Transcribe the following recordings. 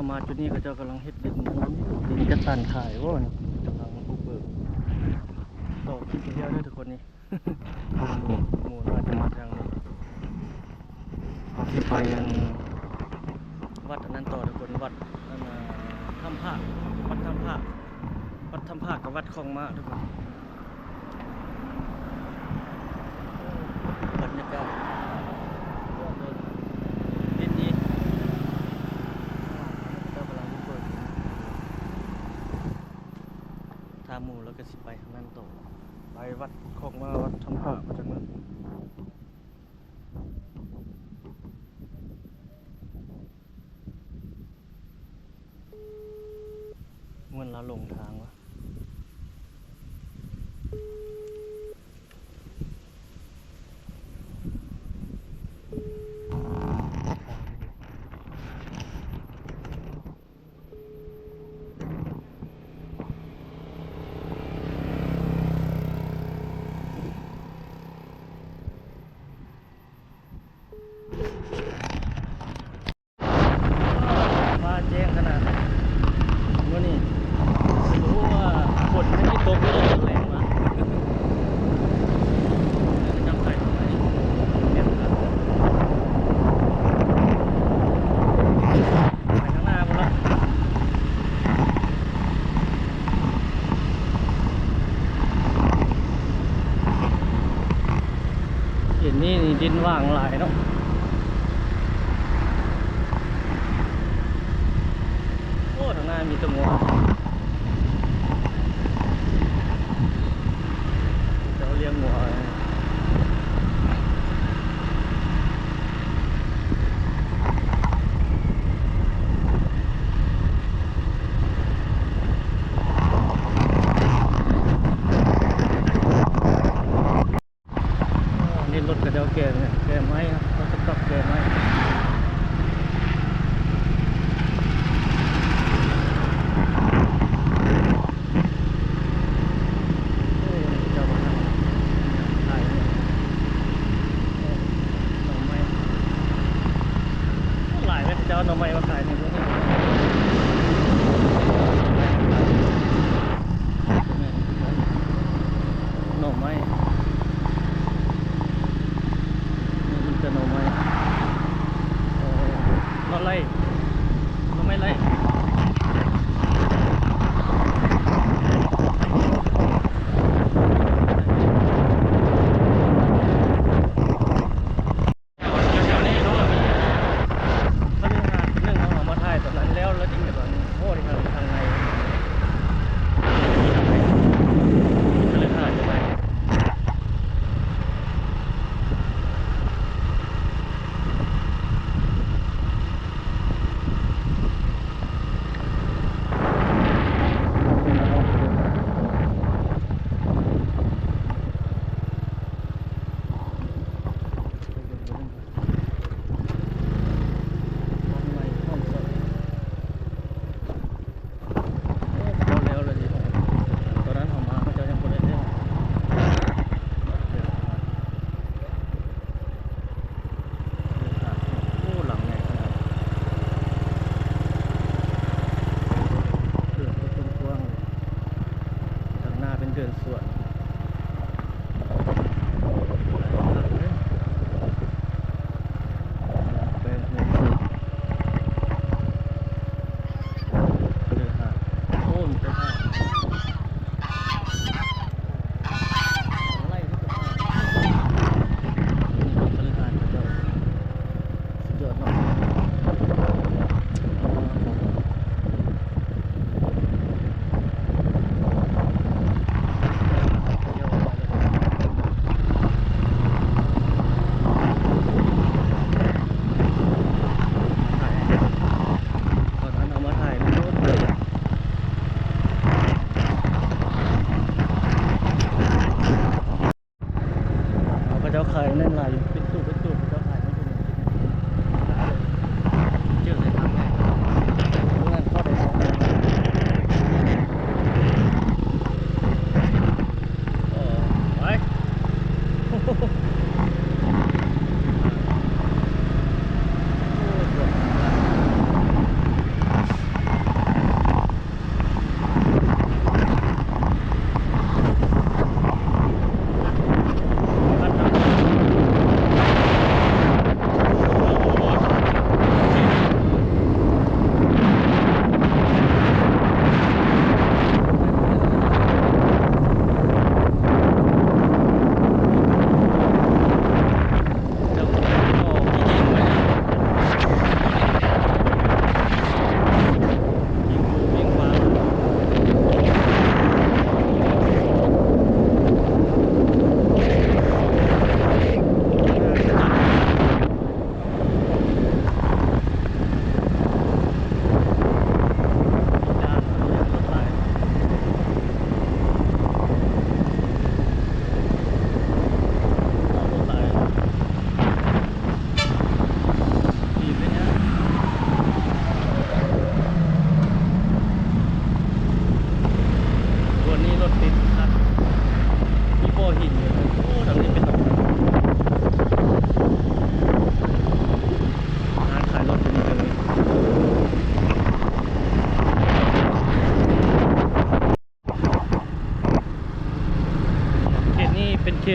ມາຈຸດນີ້ເຂົາເຈົ້າກຳລັງເຮັດດິນ ດິນຈັດສັນຂາຍບໍ່ນີ້ ກຳລັງບຸກເບີກ. ຕໍ່ຄລິບດຽວເດີທຸກຄົນນີ້ ໝູ່ໜ້ອຍຈະມາທາງນີ້ ເຮົາຊິໄປອັນ ວັດອັນນັ້ນຕໍ່ທຸກຄົນ ວັດອັນ ອ່າ ຖ້ຳພາກ ວັດຖ້ຳພາກ ວັດຖ້ຳພາກກັບວັດຄອງມ້າທຸກຄົນ. ບັນຍາກາດຍອດເລີຍ ດິນດີ ເຈົ້າກຳລັງເປີດ ຖ້າໝູ່ແລ້ວກໍຊິໄປທາງນັ້ນຕໍ່ ໄປວັດຄອງມ້າ ວັດຖ້ຳພາກ ມາຈາກນັ້ນ ເໝືອນລາວຫຼົງທາງວະ. ຟ້າແຈ້ງຂະໜາດ ມື້ນີ້ບໍ່ຮູ້ວ່າຝົນມັນຊິຕົກຫຼືວ່າແລງວະ ຈຳໄປໄປ ໄປທາງໜ້າພຸ້ນລະ. ເຫັນນີ້ດິນຫວ່າງຫຼາຍເນາະ. ໂອ້ ທາງໜ້າມີແຕ່ງົວ ເຂົາເຈົ້າລ້ຽງງົວ. ນີ້ລົດເຂົາເຈົ້າແກ່ ແກ່ໄມ້ ເຂົາເຈົ້າແກ່ໄມ້. ເຈົ້າຂາຍໜໍ່ໄມ້ ຫຼາຍເດ້ ເຈົ້າໜໍ່ໄມ້ມາຂາຍໃນມື້ນີ້. ໜໍ່ໄມ້ ນີ້ມີແຕ່ໜໍ່ໄມ້ ເອີ ໜໍ່ໄລ່ ໜໍ່ໄມ້ໄລ່. ຄະລືຫາດໜຶ່ງ ເຮົາເອົາມາຖ່າຍຕອນນັ້ນແລ້ວ ແລ້ວຕິ ຕອນນີ້ ໂອ້ ທີ່ທາງ ທາງໃນ ຄະລືຫາດຢູ່ໃນ ເ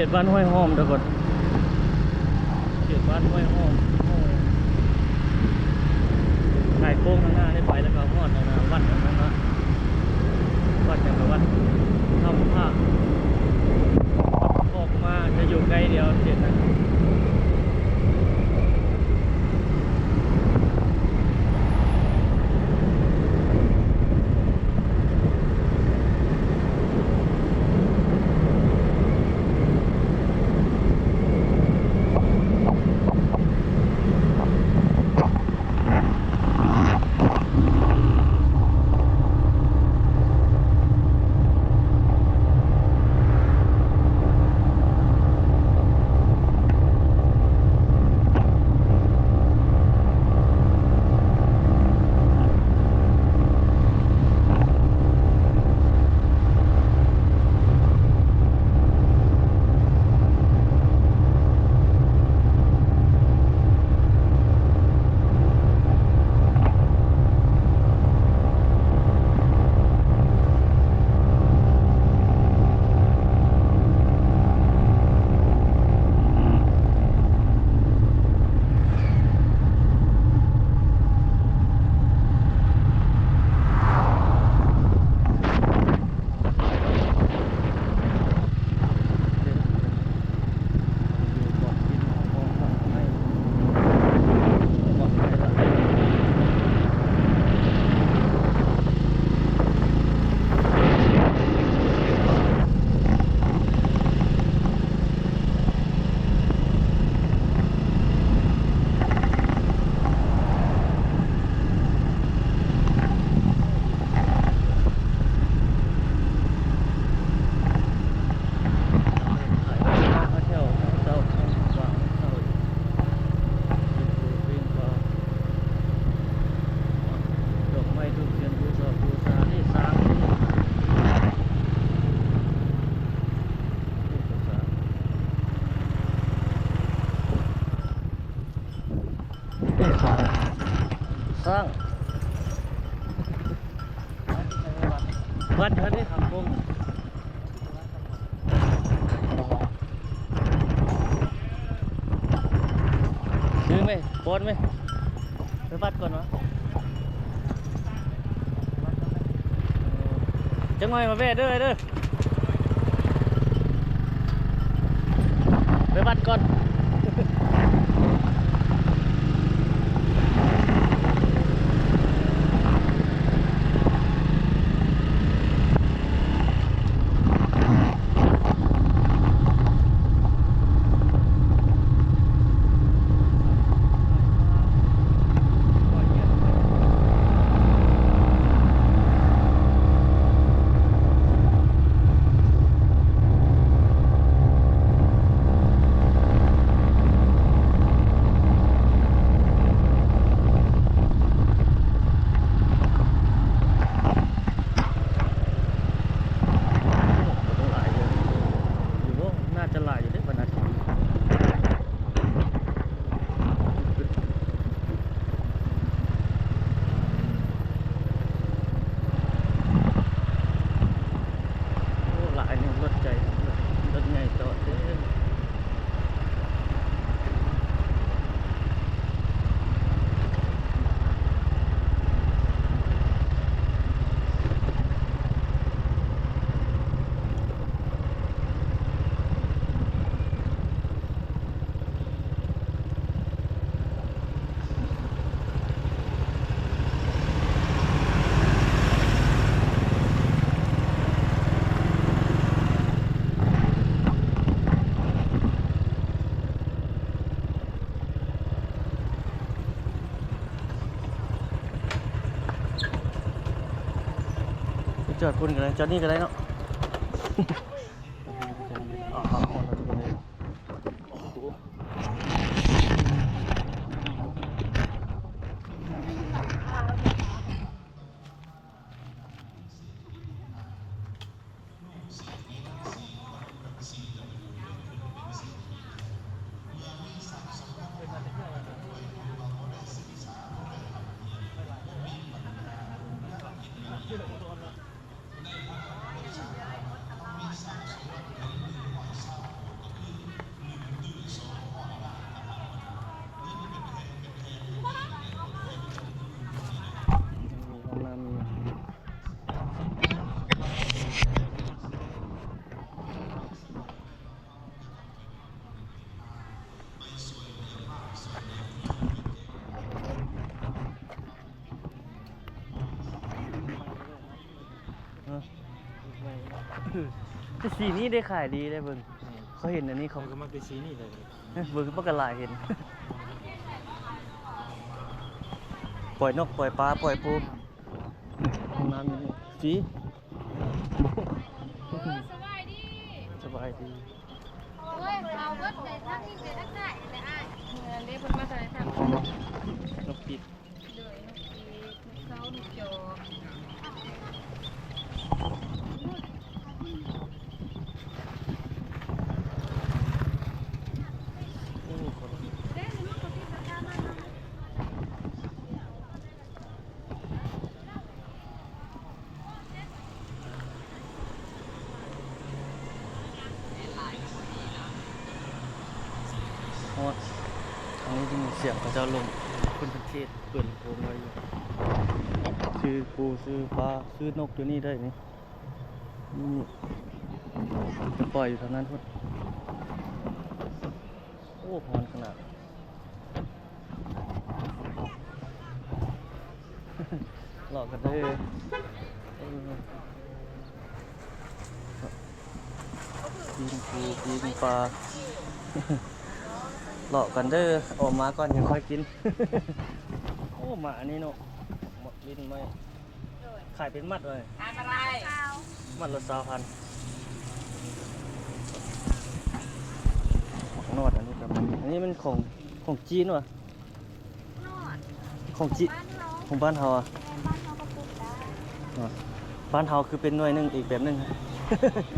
ເຂດບ້ານຫ້ວຍຫອມທຸກຄົນ ເຂດບ້ານຫ້ວຍຫອມ ຫ້ອຍ ຫງາຍໂຄ້ງຂ້າງໜ້ານີ້ໄປ ແລ້ວກໍຮອດອັນນະ ວັດອັນນັ້ນເນາະ ວັດຫຍັງລະ ວັດຖ້ຳພະ ອອກມາຈະຢູ່ໃກ້ດຽວເຂດນັ້ນ. ດອກໄມ້ທູບທຽນບູຊາ ບູຊາທີ່ສາມ ສ້າງ ວັດ ວັດເພິ່ນເດ້ ຄຳໂກງ. ຊື້ໄໝ ປ້ອນໄໝ ໄປວັດກ່ອນວະ ຈັກໜ່ອຍມາແວ່ເດີ ເດີ ໄປວັດກ່ອນ. ໜ້າຈະຫຼາຍຢູ່ເດ້ ວັນອາທິດ. ໂອ້ ຫຼາຍເນາະ ລົດໃຫຍ່ ລົດໃຫຍ່ຈອດເຕັມ. ໄປຈອດພຸ້ນກໍໄດ້ ຈອດນີ້ກໍໄດ້ເນາະ. ໃນພະນະຄອນຫຼວງສາມພັນ ແຕ່ສີນີ້ໄດ້ຂາຍດີເດ້ ເບິ່ງ ເຂົາເຫັນອັນນີ້ເຂົາ ເອີ ກໍມັກແຕ່ສີນີ້ແຫຼະ ເບິ່ງ ມັນກໍຫຼາຍເຫັນ ປ່ອຍນົກ ປ່ອຍປາ ປ່ອຍປູ ຫ້ອງນ້ຳຢູ່ນີ້ ສີ ເອີ ສະບາຍດີ ສະບາຍດີ ໂອ້ຍ ເອົາເບິດເລີຍ ທັງນີ້ເປັນທັງໄດ້ແຫຼະອ້າຍ ເມື່ອນັ້ນເດ້ ເພິ່ນມາຖ່າຍທຳ ນົກປີກ ໂດຍ ນົກປີກ ນົກເຂົາ ນົກຈອກ ໂອ້ ເດ້ ນີ້ມັນກໍຕິດລາຄາມານຳ. ຮອດ ທາງນີ້ຈະມີສຽງເຂົາເຈົ້າລົງ ເພິ່ນສັງເກດເປີດລຳໂພງໄວ້ຢູ່ ຊື້ປູ ຊື້ປາ ຊື້ນົກຢູ່ນີ້ໄດ້ນີ້ ນີ້ ໄປປ່ອຍຢູ່ທາງນັ້ນພຸ້ນ ໂອ້ ຮ້ອນຂະໜາດ. ເລາະກັນເດີ ເອີ ປີ້ງປູ ປີ້ງປາ ເລາະກັນເດີ ອອກມາກ່ອນຈັ່ງຄ່ອຍກິນ ໂອ້ ໝາອັນນີ້ເນາະ ໝາກລິ້ນໄມ້ ຂາຍເປັນມັດເວີຍ ມັດລະຊາວພັນ ໝາກນອດ ອັນນີ້ກໍມັນ ອັນນີ້ມັນຂອງ ຂອງຈີນຫວາ? ຂອງຈີນ ຂອງບ້ານເຮົາ ຂອງບ້ານເຮົາອະ ແມ່ນ ບ້ານເຮົາກໍປູກໄດ້ ບ້ານເຮົາຄືເປັນໜ່ວຍໜຶ່ງອີກແບບໜຶ່ງ ໜ່ວ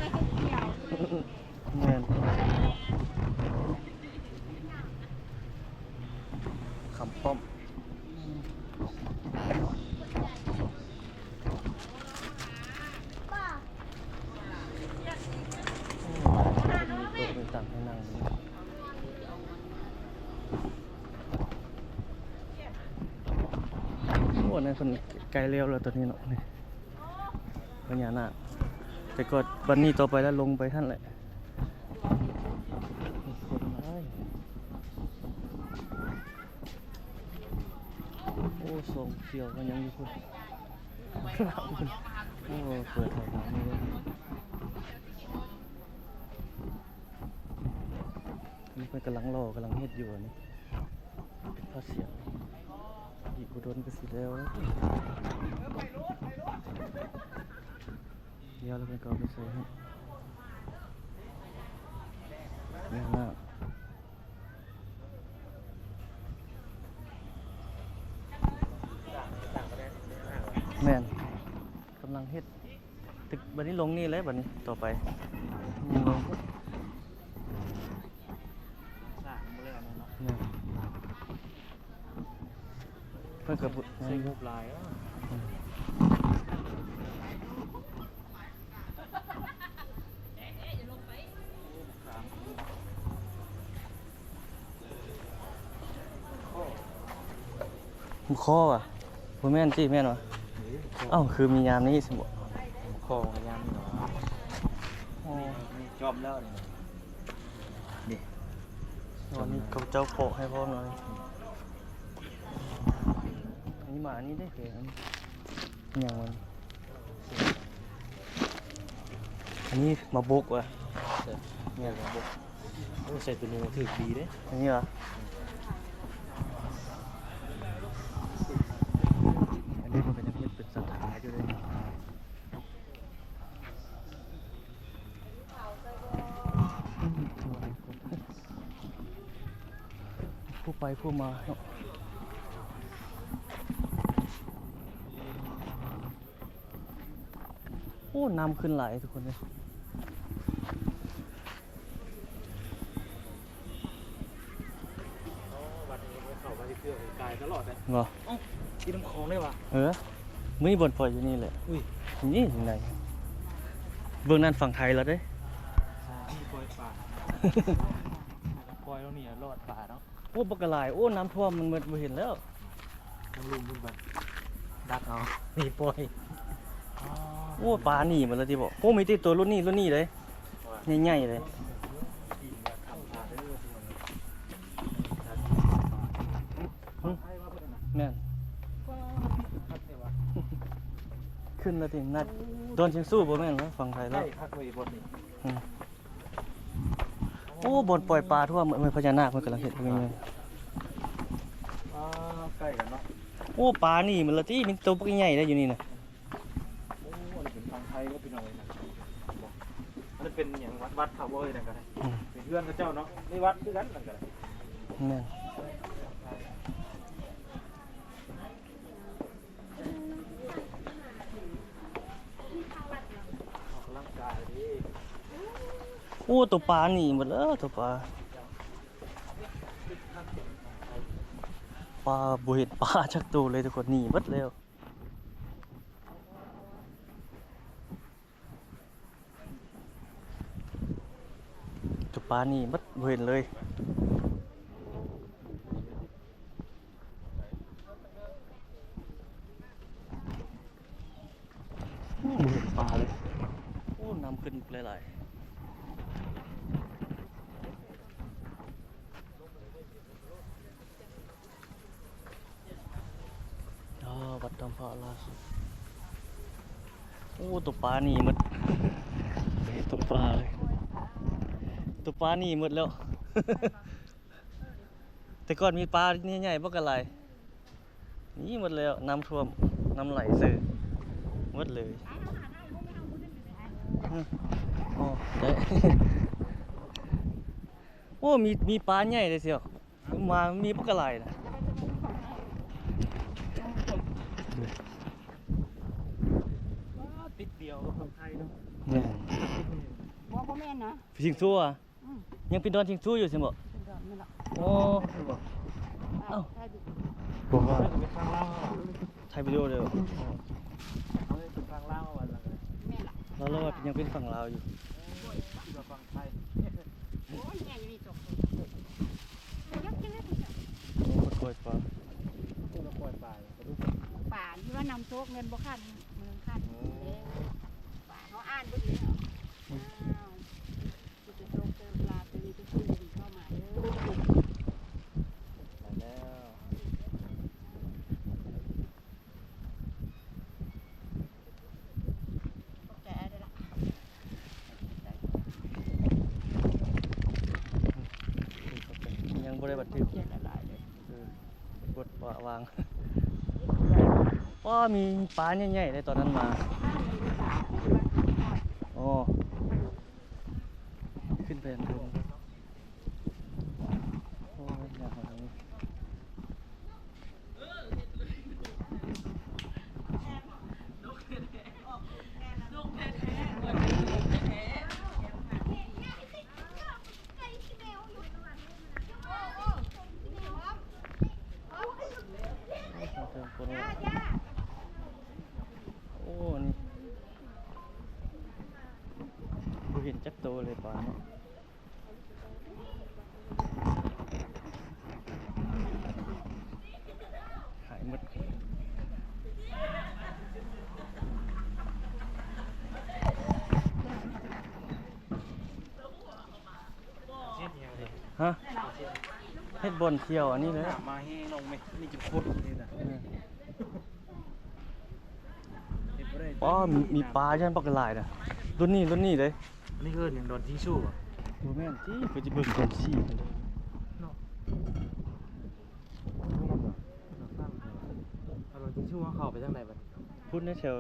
ຍຂຽວໆ ແມ່ນ ຄຳປ້ອມ. ໂອ້ ມີໂຕະມີຕັ່ງໃຫ້ນັ່ງ ໂອ້ ອັນນັ້ນເພິ່ນໃກ້ແລ້ວແລ້ວ ຕົວນີ້ເນາະ ນີ້ ພະຍານາກ ແຕ່ກໍບັດນີ້ຕໍ່ໄປແລ້ວ ລົງໄປຫັ້ນແຫຼະ ຄົນຫຼາຍ. ໂອ້ ສອງສຽວກໍຍັງຢູ່ພຸ້ນ ໂອ້ ເປີດໄປທາງນີ້ເລີຍ ນີ້ເພິ່ນກຳລັງຫຼໍ່ ກຳລັງເຮັດຢູ່ ອັນນີ້ເປັນພະສຽງ ອີກບໍ່ດົນກໍຊິແລ້ວແລ້ວ ແລ້ວເພິ່ນກໍເອົາໄປໃສ່ໃຫ້ ນີ້ນະ. ແມ່ນ ກຳລັງເຮັດ ຕຶກ ບັດນີ້ລົງນີ້ແຫຼະ ບັດນີ້ຕໍ່ໄປ ຍັງລົງ ສ້າງບໍ່ແລ້ວແມ່ນເນາະ ແມ່ນ ເພິ່ນກໍ ໃສ່ງົບຫຼາຍເນາະ ອືມ. ໝາກຄໍ່ຫວາ? ບໍ່ແມ່ນຕິ ແມ່ນຫວາ? ເອີ ໝາກຄໍ່ ເອົ້າ ຄືມີຍາມນີ້ຊັ້ນບໍ? ໝາກຄໍ່ຍາມນີ້ຫວາ? ອໍ ນີ້ຈອມແລ້ວນີ້ ນີ້ ອໍ ນີ້ເຂົາເຈົ້າເຄາະໃຫ້ພ້ອມເນາະ ນີ້ ນີ້ໝານີ້ເດ້ ຫຍັງມັນ ອັນນີ້ໝາບົກຫວາ? ແມ່ນ ໝາບົກ ໂອ້ ໃສ່ໂຕໂນຖືກດີເດ້ ອັນນີ້ຫວາ? ອັນນີ້ມັນເປັນເຮັດເປັນສັດທາຢູ່ເດ້ ຜູ້ໄປຜູ້ມາເນາະ. ໂອ້ ນ້ຳຂຶ້ນຫຼາຍທຸກຄົນເອີຍ ວັດນີ້ເຂົາວ່າຊິເພື່ອກາຍຕະຫຼອດເດ້ ບໍ່? ເອົ້າ ກິນນ້ຳຂອງໄດ້ຫວາ? ເອີ ມື້ນີ້ບ່ອນປ່ອຍຢູ່ນີ້ແຫຼະ ອຸ້ຍ ນີ້ຈັ່ງໃດ ເບິ່ງນັ້ນຝັ່ງໄທແລ້ວເດ້ ປ່ອຍປາ ປ່ອຍລົງນີ້ລອດປາເນາະ. ໂອ້ ບັກກະຫຼາຍ ໂອ້ ນ້ຳຖ້ວມມັນໝົດ ບໍ່ເຫັນແລ້ວ ທາງລຸ່ມພຸ້ນບັດ ດັກເອົາ ນີ້ປ່ອຍ ໂອ້ ປາໜີໝົດແລ້ວຕິບໍ? ໂອ້ ມີແຕ່ໂຕລຸ້ນນີ້ ລຸ້ນນີ້ເດ້ ໃຫຍ່ໆເດ້ ແມ່ນ ຄື ຂຶ້ນແລ້ວຕິ ນາດອນຊຽງຊູບໍ່ແມ່ນເນາະ ຝັ່ງໄທແລ້ວ ໃກ້ຄັກເວີຍບ່ອນນີ້. ອືມ ໂອ້ ບ່ອນປ່ອຍປາທົ່ວເມືອງ ພະຍານາກເພິ່ນກຳລັງເຮັດຢູ່ນີ້. ອ່າ ໃກ້ກັນເນາະ. ໂອ້ ປາໜີໝົດແລ້ວຕິ ມີໂຕບັກໃຫຍ່ໄດ໋ຢູ່ນີ້ນະ. ໂອ້ ອັນນີ້ເປັນຝັ່ງໄທເດີພີ່ນ້ອງເອີຍນະ. ອັນນີ້ເປັນຫຍັງ ວັດ ວັດເຂົາບໍ່ເອີຍ ນັ້ນກໍໄດ້. ອືມ ເປັນເຮືອນເຂົາເຈົ້າເນາະ ໃນວັດຄືກັນ ນັ້ນກໍໄດ້. ແມ່ນ. ອອກກຳລັງກາຍເດ້. ໂອ້ ໂຕປາໜີໝົດແລ້ວ ໂຕປາ ປາ ບໍ່ເຫັນປາຈັກໂຕເລີຍທຸກຄົນ ໜີໝົດແລ້ວ. ໂຕປາໜີໝົດ ບໍ່ເຫັນເລີຍ ບໍ່ເຫັນປາເລີຍ. ໂອ້ ນ້ຳຂຶ້ນຫຼາຍໆ. ອໍ ວັດທຳພະລາສຸດ. ໂອ້ ໂຕປາໜີໝົດ ບໍ່ເຫັນໂຕປາເລີຍ ໂຕປາໜີໝົດແລ້ວ. ແຕ່ກ່ອນມີປາໃຫຍ່ໆບໍ່ກະຫຼາຍ ໜີໝົດແລ້ວ ນ້ຳຖ້ວມ ນ້ຳໄຫຼເຊີໝົດເລີຍ. ອໍ ໄດ້ ໂອ້ ມີ ມີປາໃຫຍ່ເດ້ສ່ຽວ. ມາມີບັກກະຫຼາຍນະ. ຕິດດຽວກັບຝັ່ງໄທເນາະ. ແມ່ນ. ບໍ່ ບໍ່ແມ່ນນະ. ຊິງຊູອະ? ອືມ ຍັງເປັນດອນຊິງຊູຢູ່ຊັ້ນບໍ່? ເປັນດອນແມ່ນລະ. ໂອ້ ເອົ້າ ເອົ້າ ຖ່າຍວິດີໂອ ເປັນຝັ່ງລາວ. ຖ່າຍວິດີໂອເດີ. ເອີ ເຮົາເປັນຝັ່ງລາວວ່າຊັ້ນ. ແມ່ນລະ. ລາວ ລາວວ່າຍັງເປັນຝັ່ງລາວຢູ່. ໂອ້ຍ ຄິດວ່າຝັ່ງໄທ. ໂອ້ຍ ໃຫຍ່ນີ້ ໂຕ ໂອ້ ມັນປ່ອຍປາ ໂອ້ ມັນປ່ອຍປາ ປາທີ່ວ່ານ້ຳໂຊກເງິນບໍ່ຂັນ ເງິນຂັນ. ເອີ ປາເຮົາອ່ານເບິ່ງເດ້. ອືມ ອ້າວ ຊິໄປໂຊກເຕີມປາ ໄປເລີຍ ໄປຊື້ເຂົ້າມາເດີ. ໄປແລ້ວ. ຂອບໃຈອ້າຍເດີລະ. ຍັງບໍ່ໄດ້ບັນທຶກ. ຂອບໃຈຫຼາຍໆເດີ. ເອີ ກົດວາງ. ໂອ້ ມີປາໃຫຍ່ໆເດ້ຕອນນັ້ນມາ. ອໍ ຂຶ້ນໄປທາງເທິງ. ໂອ້ຍ ຢາກເອົາອັນນີ້. ໂອ້ ນີ້ ບໍ່ເຫັນຈັກໂຕເລີຍປາເນາະ. ຫາຍໝົດ. ຮະ? ເຮັດບ່ອນທ່ຽວອັນນີ້ແຫຼະ. ມີ ມີປາ ຢ້ານບັກຫຼາຍນະ. ລຸ້ນນີ້ ລຸ້ນນີ້ເດ້. ອັນນີ້ເອີ້ນຫຍັງ? ດອນຈິງຊູບໍ? ບໍ່ແມ່ນຕິ ເພິ່ນຊິເບິ່ງດອນຊີເນາະ. ເອົາດອນຈິງຊູເຮົາເຂົ້າໄປທາງໃດບັດນີ້? ພຸ້ນແຖວ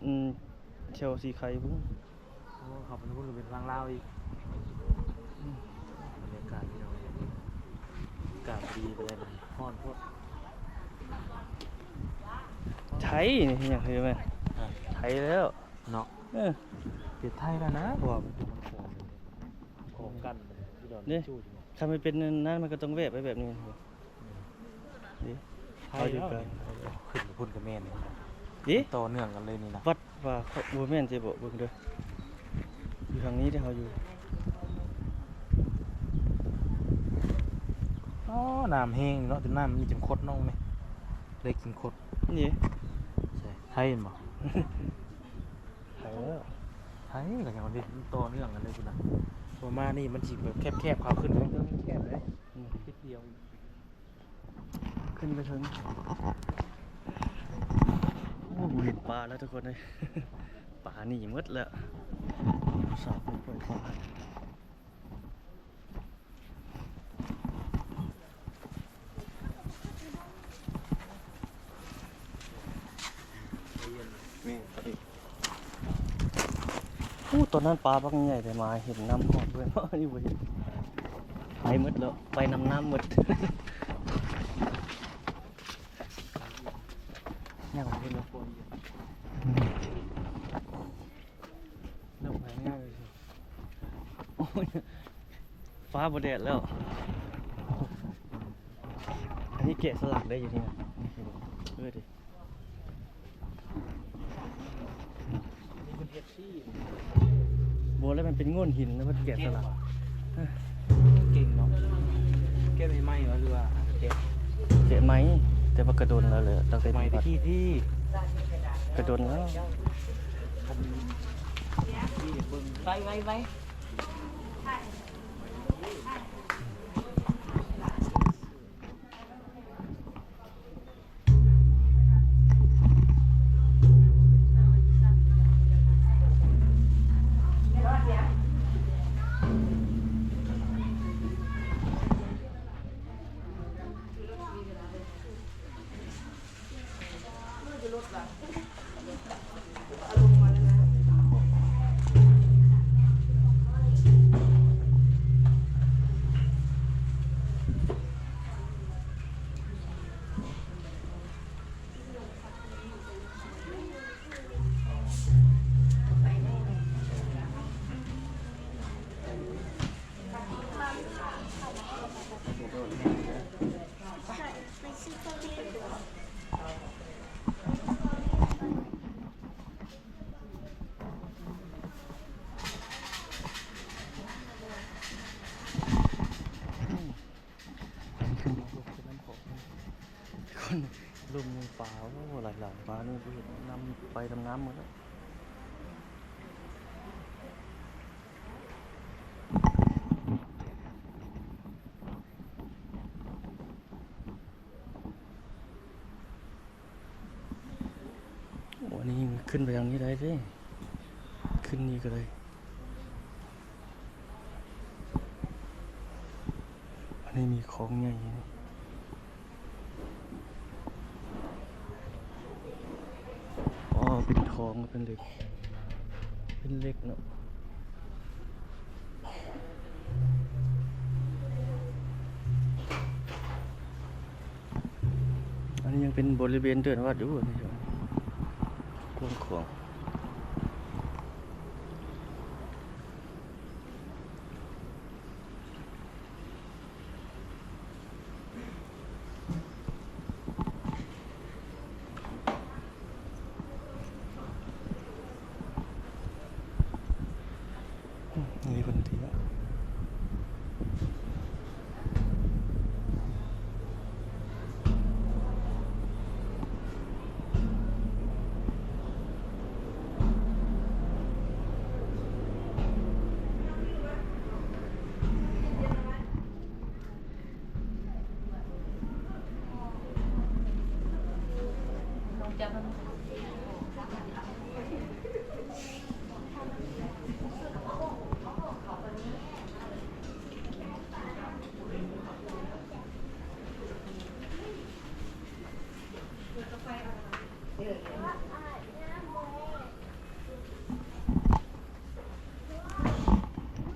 ອືມ ແຖວສີໄຄພຸ້ນ. ໂອ້ ເຂົ້າໄປທາງພຸ້ນກໍເປັນຝັ່ງລາວອີກ. ອືມ ບັນຍາກາດພີ່ນ້ອງ ອາກາດດີປານໃດບັດນີ້? ຮ້ອນໂພດ. ໄທນີ້ຫຍັງຄືແມ່ນ ຮະ ໄທແລ້ວເນາະ. ເອີ ເປັນໄທແລ້ວນະ ເພາະວ່າມັນ ມັນຂອງ ຂອງກັນ ເດ້ ຄັນມັນເປັນນັ້ນ ມັນກໍຕ້ອງແວະໄປແບບນີ້. ເດ້ ໄທແລ້ວ ເອົາຢູ່ໄກ ຂຶ້ນໄປພຸ້ນກໍແມ່ນ ເດ້ ຕໍ່ເນື່ອງກັນເລີຍນີ້ນະ. ວັດວ່າ ບໍ່ແມ່ນຕິບໍ? ເບິ່ງເດີ ຢູ່ທາງນີ້ເດ້ ເຮົາຢູ່. ອໍ ນ້ຳແຮງເນາະ ຈົນນ້ຳມີຈົນຄົດນ້ອງນີ້ ເລັກຈົນຄົດນີ້. ໃສ ໄທແມ່ນບໍ່? ໄທແລ້ວ ໄທກໍຍັງວ່າເດ້ ມັນຕໍ່ເນື່ອງກັນເລີຍພຸ້ນນະ. ປະມານນີ້ມັນຊິແບບແຄບໆ ເຂົ້າຂຶ້ນໄປເທິງແຄບເດ້. ອືມ ຕິດດຽວ ຂຶ້ນໄປເທິງ. ໂອ້ ມີ ເຫັນປາແລ້ວທຸກຄົນເອີຍ ປາໜີໝົດແລ້ວ ສາວເພິ່ນປ່ອຍປາ. ແມ່ນ ໂອ້ ຕອນນັ້ນປາບັກໃຫຍ່ ແຕ່ມາເຫັນນ້ຳຮອດເວີຍ ນີ້ບໍ່ເຫັນ ໄປໝົດແລ້ວ ໄປນຳນ້ຳໝົດ ຍັງບໍ່ເຫັນເລີຍ ອືມ. ໂອ້ຍ ຟ້າບໍ່ແດດແລ້ວ ອັນນີ້ແກະສະຫຼັກໄດ້ຢູ່ນີ້ນະ ເອີ ເດ້ ນີ້ເພິ່ນເຮັດຊີ້ ບໍ່ແລ້ວ ມັນເປັນໂງ່ນຫີນ ແລ້ວເພິ່ນແກະສະຫຼັກ ເກັ່ງເນາະ ແກະໃໝ່ໆ ຫວາ ຫຼືວ່າແກະ ແກະໃໝ່ ແຕ່ວ່າກະດົນແລ້ວແຫຼະ ຕັ້ງແຕ່ ໃໝ່ແຕ່ກີ້ທີ່ ກະດົນແລ້ວ ໄວໆໆ. ຄົນລົງເມືອງປາ ໂອ້ ຫຼາຍໆ ມານີ້ບໍ່ເຫັນ ນ້ຳໄປດຳນ້ຳໝົດແລ້ວ. ໂອ້ ອັນນີ້ຂຶ້ນໄປທາງນີ້ໄດ້ເດ້ ຂຶ້ນນີ້ກໍໄດ້ ອັນນີ້ມີຄອງໃຫຍ່ ອໍ ເປັນທອງ ເປັນເຫຼັກ ເປັນເຫຼັກເນາະ. ອັນນີ້ຍັງເປັນບໍລິເວນເດີ່ນວັດຢູ່ ອັນນີ້ກວ້າງຂວາງ. ນີ້ຄົນທ່ຽວ.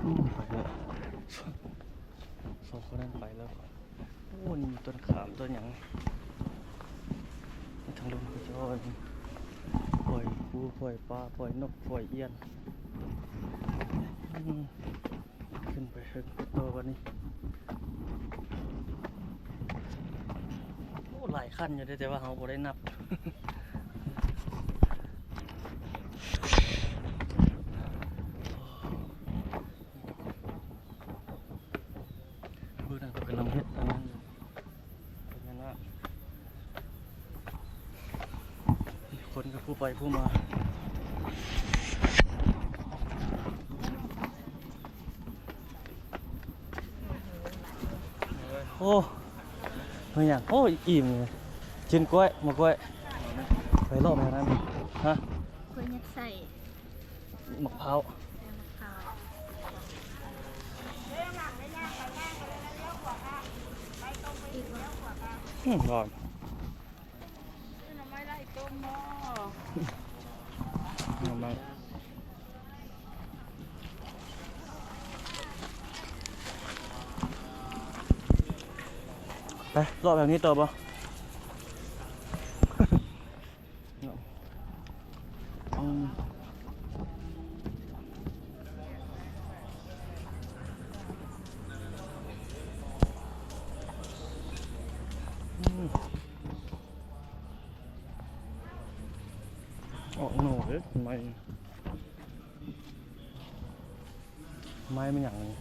ອືມ ໄປແລ້ວ ສອງຄົນນັ້ນໄປແລ້ວ. ໂອ້ ນີ້ມີຕົ້ນຂາມຕົ້ນຫຍັງ ມີທັງລົມກະຈອນ ປ່ອຍປູ ປ່ອຍປາ ປ່ອຍນົກ ປ່ອຍອຽນ ອືມ ຂຶ້ນໄປເທິງຕໍ່ບັດນີ້. ໂອ້ ຫຼາຍຂັ້ນຢູ່ເດ້ ແຕ່ວ່າເຮົາບໍ່ໄດ້ນັບ. ເບິ່ງນັ້ນເຂົາກຳລັງເຮັດອັນນັ້ນຢູ່ ພະຍານາກ ມີຄົນກໍຜູ້ໄປຜູ້ມາ. ໂອ້ ແມ່ນຫຍັງ? ໂອ້ ອີ່ມເລີຍ ກິນກ້ວຍ ໝາກກ້ວຍ. ໄປເລາະໄປທາງນັ້ນ ຮະ ເພິ່ນຍັດໃສ່ ໝາກພ້າວ ໃສ່ໝາກພ້າວ ອືມ ຮ້ອນ ຊື້ໜໍ່ໄມ້ໄລ່ຕົ້ມບໍ? ໜໍ່ໄມ້ ໄປ ເລາະແຖວນີ້ຕໍ່ບໍ? ອືມ ອືມ ອອກໜໍ່ເດ້ ໃໝ່ ໄມ້ມັນຫຍັງນີ້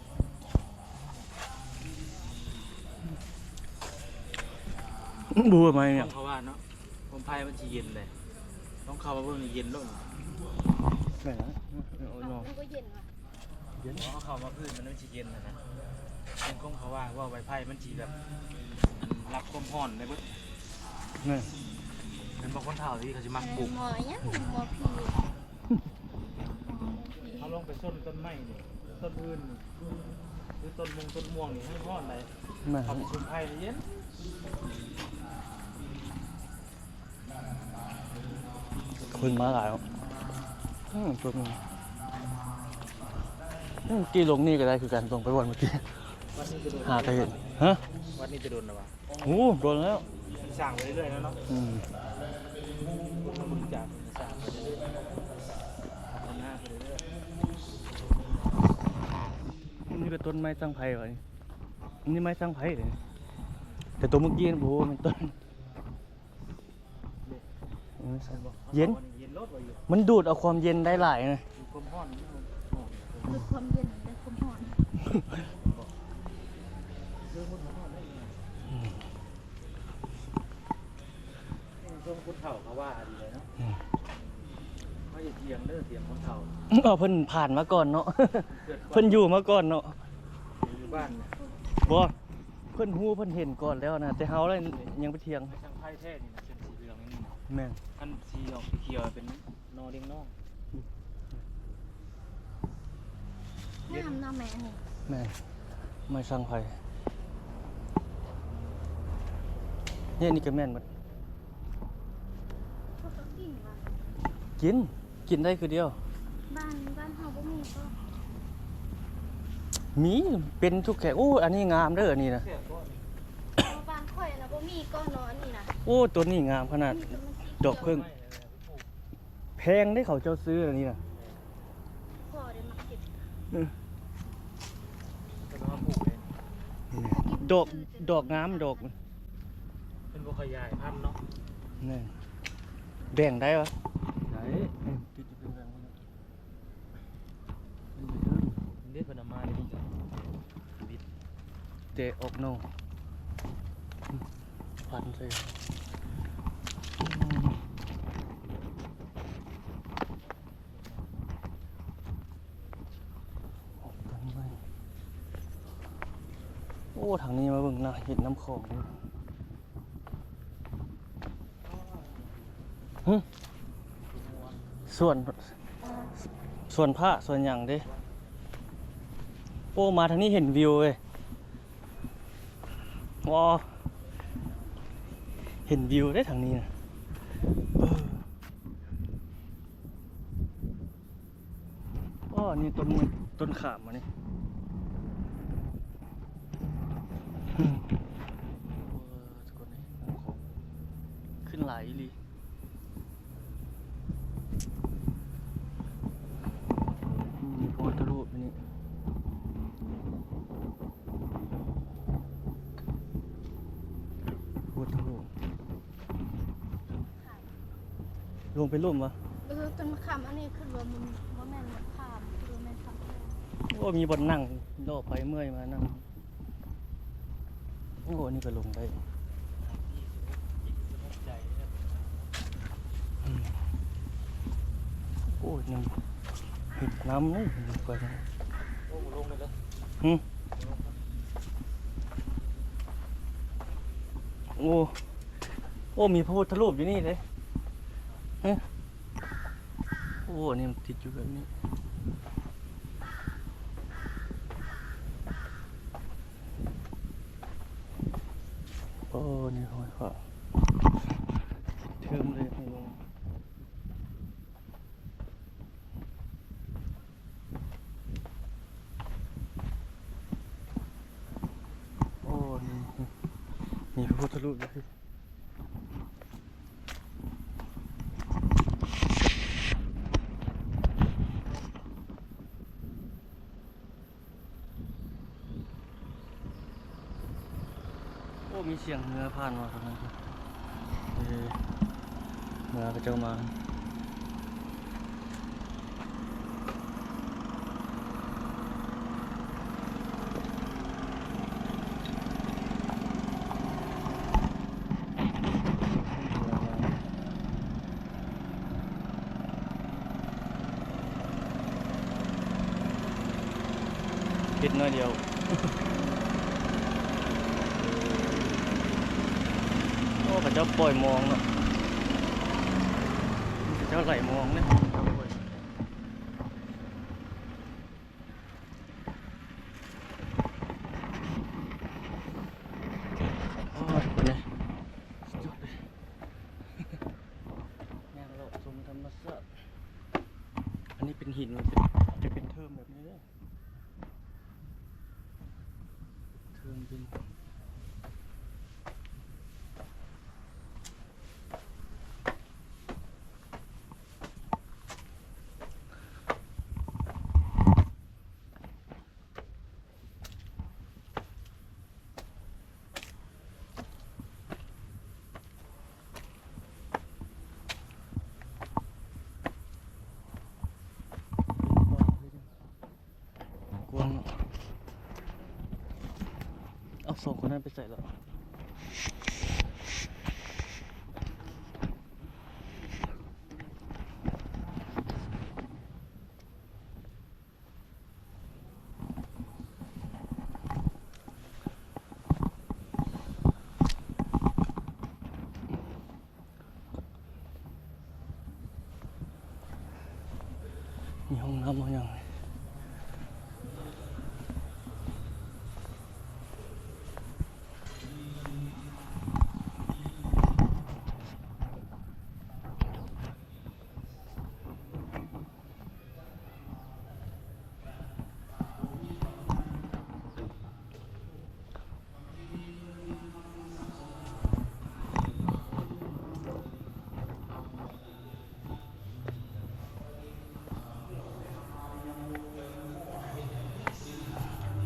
ບໍ່ຮູ້ວ່າໄມ້ຫຍັງ ເຂົາວ່າເນາະ ໂຄມໄຟມັນຊິເຢັນເດ້ ລອງເຂົ້າມາເບິ່ງນີ້ ເຢັນໂລດ ແມ່ນຫຍັງ ເອົາໜໍ່ ມັນກໍເຢັນວ່ະ ເຢັນ ເຂົ້າມາພື້ນມັນ ມັນຊິເຢັນຫັ້ນນະ ເປັນຂອງເຂົາວ່າ ວ່າໄມ້ໄຜ່ມັນຊິແບບ ອັນ ຮັບຄວາມຮ້ອນໄດ້ເບິດ ແມ່ນ ເຫັນບໍ່ ຄົນເຖົ້າທີ່ເຂົາຊິມັກປູກ ໝໍ່ຫຍັງ ໝໍ່ຜີ ເຮົາລອງໄປຊົນຕົ້ນໄມ້ນີ້ ຕົ້ນອື່ນນີ້ ຫຼືຕົ້ນມົງຕົ້ນມ່ວງນີ້ ແຮງຮ້ອນໃດ໋ ແມ່ນ ເຂົ້າໄປຊຸມໄຜ່ນີ້ເຢັນ ຄົນມາຫຼາຍເນາະ ອືມ ຄົນ ອືມ ກີ້ລົງນີ້ກໍໄດ້ຄືກັນ ລົງໄປບ່ອນເມື່ອກີ້ ວັດນີ້ຈະໂດນ ຫາກໍເຫັນ ຮະ ວັດນີ້ຈະໂດນແລ້ວຫວາ? ໂອ້ ໂດນແລ້ວ ສ້າງໄປເລື້ອຍໆແລ້ວເນາະ ອືມ ຄົນມາບໍລິຈາກ ສ້າງໄປເລື້ອຍໆ ພັດທະນາໄປເລື້ອຍໆ ນີ້ເປັນຕົ້ນໄມ້ສັງໄພຫວານີ້? ນີ້ໄມ້ສັງໄພເດ້ ແຕ່ຕົວເມື່ອກີ້ນັ້ນ ໂອ້ ແມ່ນຕົ້ນ ເຢັນ ເຢັນໂລດວ່າຢູ່ ມັນດູດເອົາຄວາມເຢັນໄດ້ຫຼາຍນະ ຄວາມຮ້ອນ ດູດຄວາມເຢັນໄດ້ຄວາມຮ້ອນ ອືມ ຊ່ວງຄົນເຖົ້າເຂົາວ່າດີເລີຍເນາະ ອືມ ເຮົາຢ່າຖຽງເດີ ຖຽງຄົນເຖົ້າ ເອີ ເພິ່ນຜ່ານມາກ່ອນເນາະ ເພິ່ນຢູ່ມາກ່ອນເນາະ ຢູ່ບ້ານ ບໍ່ ເພິ່ນຮູ້ເພິ່ນເຫັນກ່ອນແລ້ວນະ ແຕ່ເຮົາລະຍັງໄປຖຽງ ໄມ້ສັງໄພແທ້ນີ້ນະ ເປັນສີເຫຼືອງນີ້ນະ ແມ່ນ ຄັນສີອອກຂຽວເປັນໜໍ່ດຽງນອງ ງາມເນາະແມ່ອັນນີ້ ແມ່ນ ໄມ້ສັງໄພ ເຮັດນີ້ກໍແມ່ນໝົດ ເຂົາກໍກິນຫວາ? ກິນ ກິນໄດ້ຄືດຽວ ບ້ານ ບ້ານເຮົາບໍ່ມີກໍ ມີ ເປັນທຸກແຂກ ໂອ້ ອັນນີ້ງາມເດີ ອັນນີ້ນະ ແຊບບໍ່ນີ້? ເອີ ບ້ານຂ້ອຍນະບໍ່ມີກໍເນາະ ອັນນີ້ນະ ໂອ້ ໂຕນີ້ງາມຂະໜາດ ມີແຕ່ມັນສີຂຽວ ດອກເຜິ້ງ ແພງເດ້ ເຂົາເຈົ້າຊື້ອັນນີ້ນະ ພໍ່ໄດ້ມັກເກັບ ເອີ ເພິ່ນເອົາມາປູກເດ້ ດອກ ດອກງາມ ດອກ ເພິ່ນບໍ່ຂະຫຍາຍພັນເນາະ ແມ່ນ ແບ່ງໄດ້ຫວາ? ໄດ້ ອືມ ຕິດຢູ່ເປັນແບ່ງ ເດ້ ເພິ່ນເອົາມາເດ້ ແຕ່ອອກໜໍ່ ອືມ ພັນໃສ່ ອືມ ອອກຕົ້ນໄມ້ ໂອ້ ທາງນີ້ມາເບິ່ງນະ ເຫັນນ້ຳຂອງ ຫຶ ສວນ ສວນພະ ສວນຫຍັງເດ້. ໂອ້ ມາທາງນີ້ເຫັນວິວເວີຍ ວ້າວ ເຫັນວິວເດ້ທາງນີ້ນະ ເອີ. ອໍ ນີ້ຕົ້ນ ຕົ້ນຂາມອັນນີ້ ທຸກຄົນເອີຍ ນ້ຳຂອງຂຶ້ນຫຼາຍອີ່ຫຼີ ມີພະພຸດທະຮູບຢູ່ນີ້ ພະພຸດທະຮູບ. ລົງໄປລຸ່ມວະ? ເອີ ຕົ້ນມະຂາມອັນນີ້ຄືວ່າມັນບໍ່ແມ່ນມະຂາມ ຄືວ່າແມ່ນຄຳແພງ. ໂອ້ ມີບ່ອນນັ່ງ ເລາະໄປເມື່ອຍມານັ່ງ. ໂອ້ ອັນນີ້ກໍລົງໄດ້. ອືມ ໂອ້ ຍັງເຫັນນ້ຳເລີຍ ໄປ ໂອ້ ລົງໄດ້ເດີ. ຫຶ ໂອ້ ໂອ້ ມີພະພຸດທະຮູບຢູ່ນີ້ເດ້. ເອີ ໂອ້ ອັນນີ້ມັນຕິດຢູ່ແບບນີ້. ໂອ້ ນີ້ຫ້ອຍຟ້າ ເທີມເລີຍ. ໂອ້ ນີ້ ນີ້ພະພຸດທະຮູບຢູ່ພີ້. ໂອ້ ມີສຽງເຮືອຜ່ານມາທາງນັ້ນ. ເອີ ເຮືອເຂົາເຈົ້າມາ. ເຮັດໜ້ອຍດຽວ. ໂອ້ ເຂົາເຈົ້າປ່ອຍມອງເນາະ, ເຂົາເຈົ້າໄຫຼມອງເດ້. ໂອ້ຍ ເບິ່ງແດ່ ສຸດຍອດເລີຍ. ຍ່າງເລາະຊົມທຳມະຊາດ. ອັນນີ້ເປັນຫີນ ຈະເປັນເທີມແບບນີ້ເດີ ເທີມດິນ. ກວ້າງເນາະ. ເອົາ ສອງຄົນນັ້ນໄປໃສລະ? ມີຫ້ອງນ້ຳຫ້ອງຫຍັງ.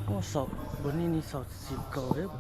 ໂອ້ ເສົາ ບ່ອນນີ້ນີ້ເສົາສິບເກົ້າເດ້. ກ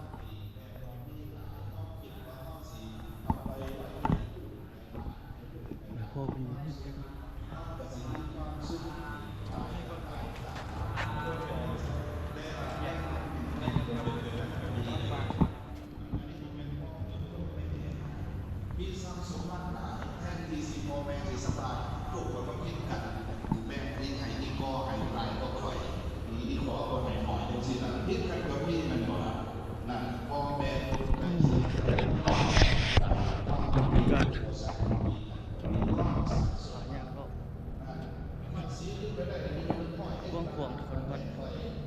ວ້າງຂວາງທຸກຄົນ.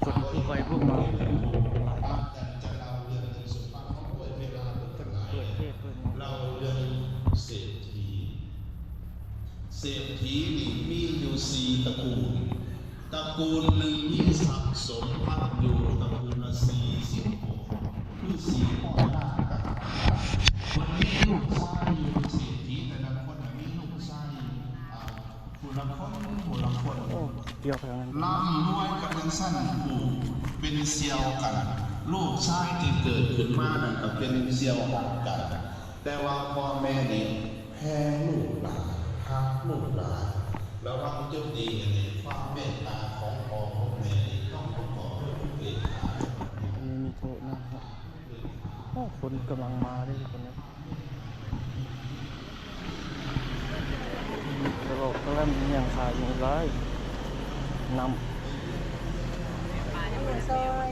ຄົນຜູ້ໄວຜູ້ມາ ເພິ່ນເປີດເທດເພິ່ນ ເສດຖີນີ້ມີຢູ່ສີ່ຕະກູນ. ຕະກູນໜຶ່ງມີຊັບສົມບັດຢູ່ຕະກູນລະສີ່ສິບຫົກ ຄືສີ່ຮ້ອຍລ້ານ. ເພິ່ນມີລູກຊາຍຢູ່ ເສດຖີແຕ່ລະຄົນນະມີລູກຊາຍ ອ່າ ຜູ້ລະຄົນ ຜູ້ລະຄົນ. ໂອ້ ລ້ຳລວຍກັນຈັ່ງຊັ້ນ ຜູ້ເປັນສ່ຽວກັນ. ລູກຊາຍທີ່ເກີດຂຶ້ນມານັ້ນກໍເປັນສ່ຽວຮັກກັນ. ແຕ່ວ່າພໍ່ແມ່ນີ້ແພງລູກຫຼາຍ ຮັກລູກຫຼາຍ. ລະວັງຈຸດນີ້ໃຫ້ເຫັນຄວາມເມດຕາຂອງພໍ່ຂອງແມ່ນີ້ຕ້ອງປະກອບດ້ວຍອຸເບກຂາ. ນີ້ມີໂທະນະ ໂອ້ ຄົນກຳລັງມາເດ້ທຸກຄົນເອີຍ. ກຳລັງມີຫຍັງຂາຍຢູ່ຫຼາຍ ນ້ຳ ປາຍັງບໍ່ໄດ້ແປ ໂອ້ຍ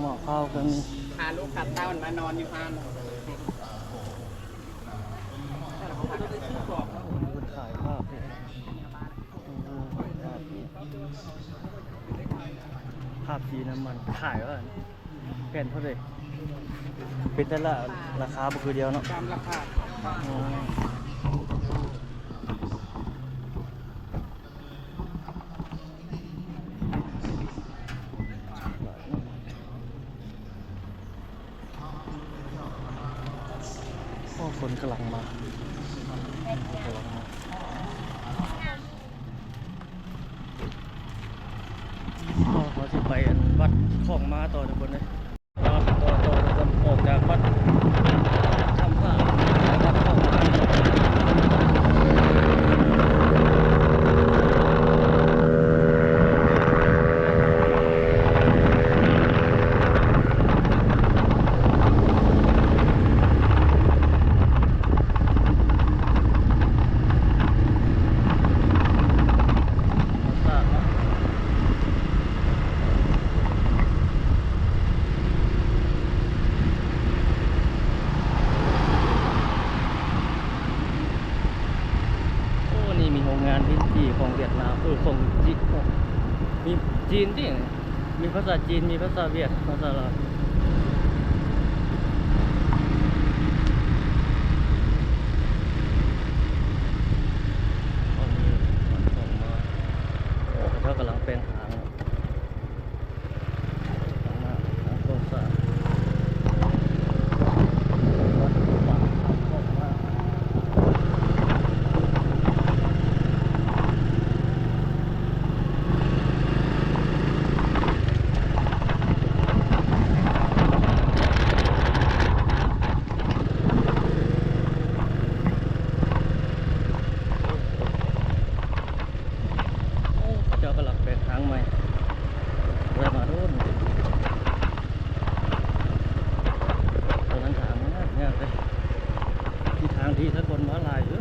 ໝໍ້ເຜົາກໍມີ ພາລູກພາເຕົ້າມານອນຢູ່ຫັ້ນ ເພິ່ນຂາຍພາບ ພາບສີນ້ຳມັນຂາຍວ່າ ແຜ່ນເທົ່າໃດ? ເປັນແຕ່ລະລາຄາບໍ່ຄືດຽວເນາະ? ຕາມລາຄາ. ອໍ ໂອ້ ຄົນກຳລັງມາ ຄົນກຳລັງມາ. ເຮົາຊິໄປອັນວັດຂອງມາຕໍ່ທຸກຄົນເອີຍ ຕໍ່ ຕໍ່ ຕໍ່ທຸກຄົນ ອອກຈາກວັດຖ້ຳພະ ໄປວັດຂອງມາ. ໂອ້ ນີ້ມີໂຮງງານດິນຈີ່ຂອງຫວຽດນາມ ເອີ ຂອງຈີນ ມີຈີນຕິ ມີພາສາຈີນ ມີພາສາຫວຽດ ພາສາລາວ. ຕອນນີ້ມັນກຳລັງມາ ໂອ້ ເຂົາເຈົ້າກຳລັງແປງທາງເນາະ. ໂອ້ ເຂົາເຈົ້າກຳລັງແປງທາງໃໝ່ ບໍ່ໄດ້ມາດົນ. ຕອນນັ້ນທາງຍາກໆເດ້ ມີທາງດີ ແຕ່ຄົນມາຫຼາຍຢູ່.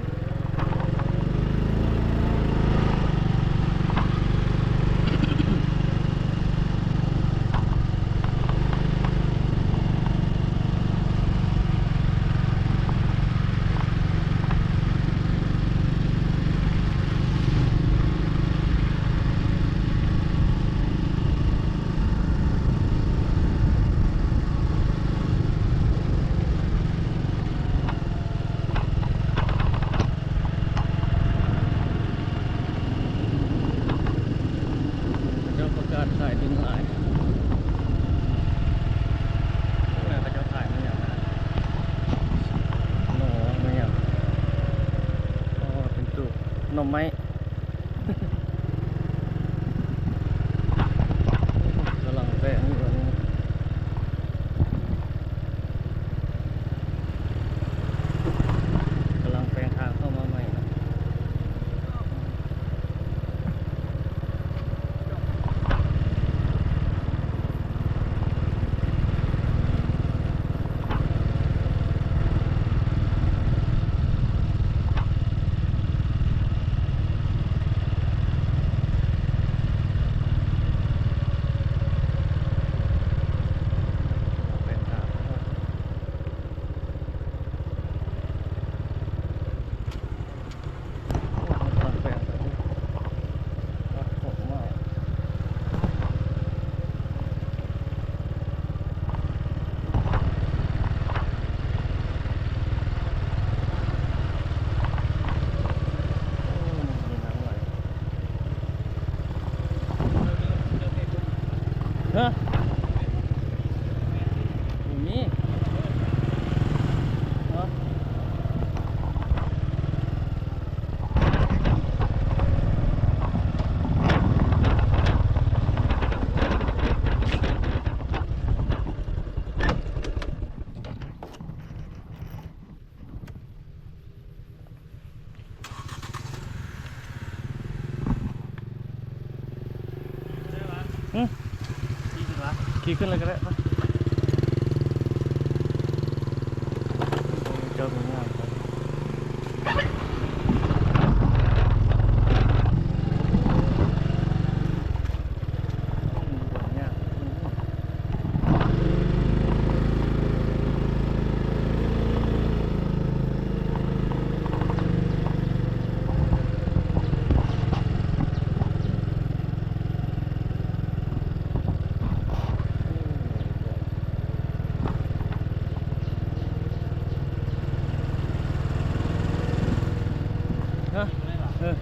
ເຂົາເຈົ້າປະກາດຂາຍດິນຫຼາຍ. ໂອ້ຍ ເຂົາເຈົ້າຂາຍແມ່ນຫຍັງນະ? ໜໍ່ແມ່ນຫຍັງ? ອໍ ເປັນຕູ້ໜໍ່ໄມ້. ກຳລັງແປງຢູ່ ກຳລັງແປງທາງເຂົ້າມາໃໝ່ນະ. ຮະ? ບໍ່ມີ. ຫື? ຂີ່ຂຶ້ນເລີຍກໍໄດ້ປະ. ໂອ້ຍ ເຈົ້າມີງາມປະ.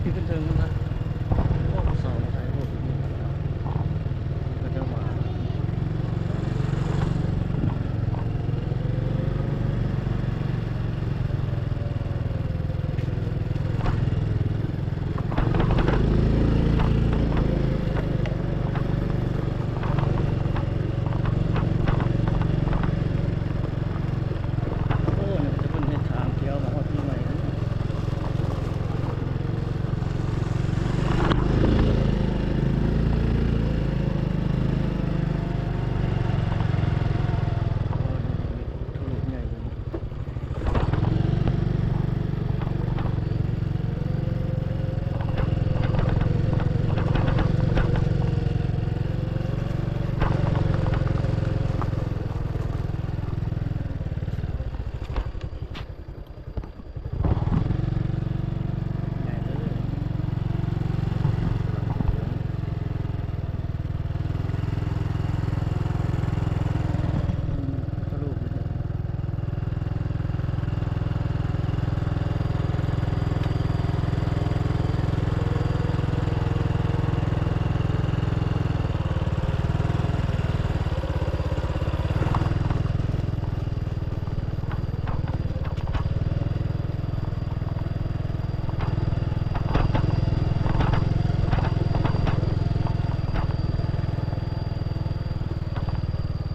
ຂຶ້ນເທິງພຸ້ນນະ. ໂອ້ ຜູ້ສາວມາຖ່າຍຮູບຢູ່ນີ້ ເຂົາເຈົ້າມາ. ໂອ້ ນີ້ເພິ່ນເຮັດທາງກ່ຽວມາຮອດປີໃໝ່.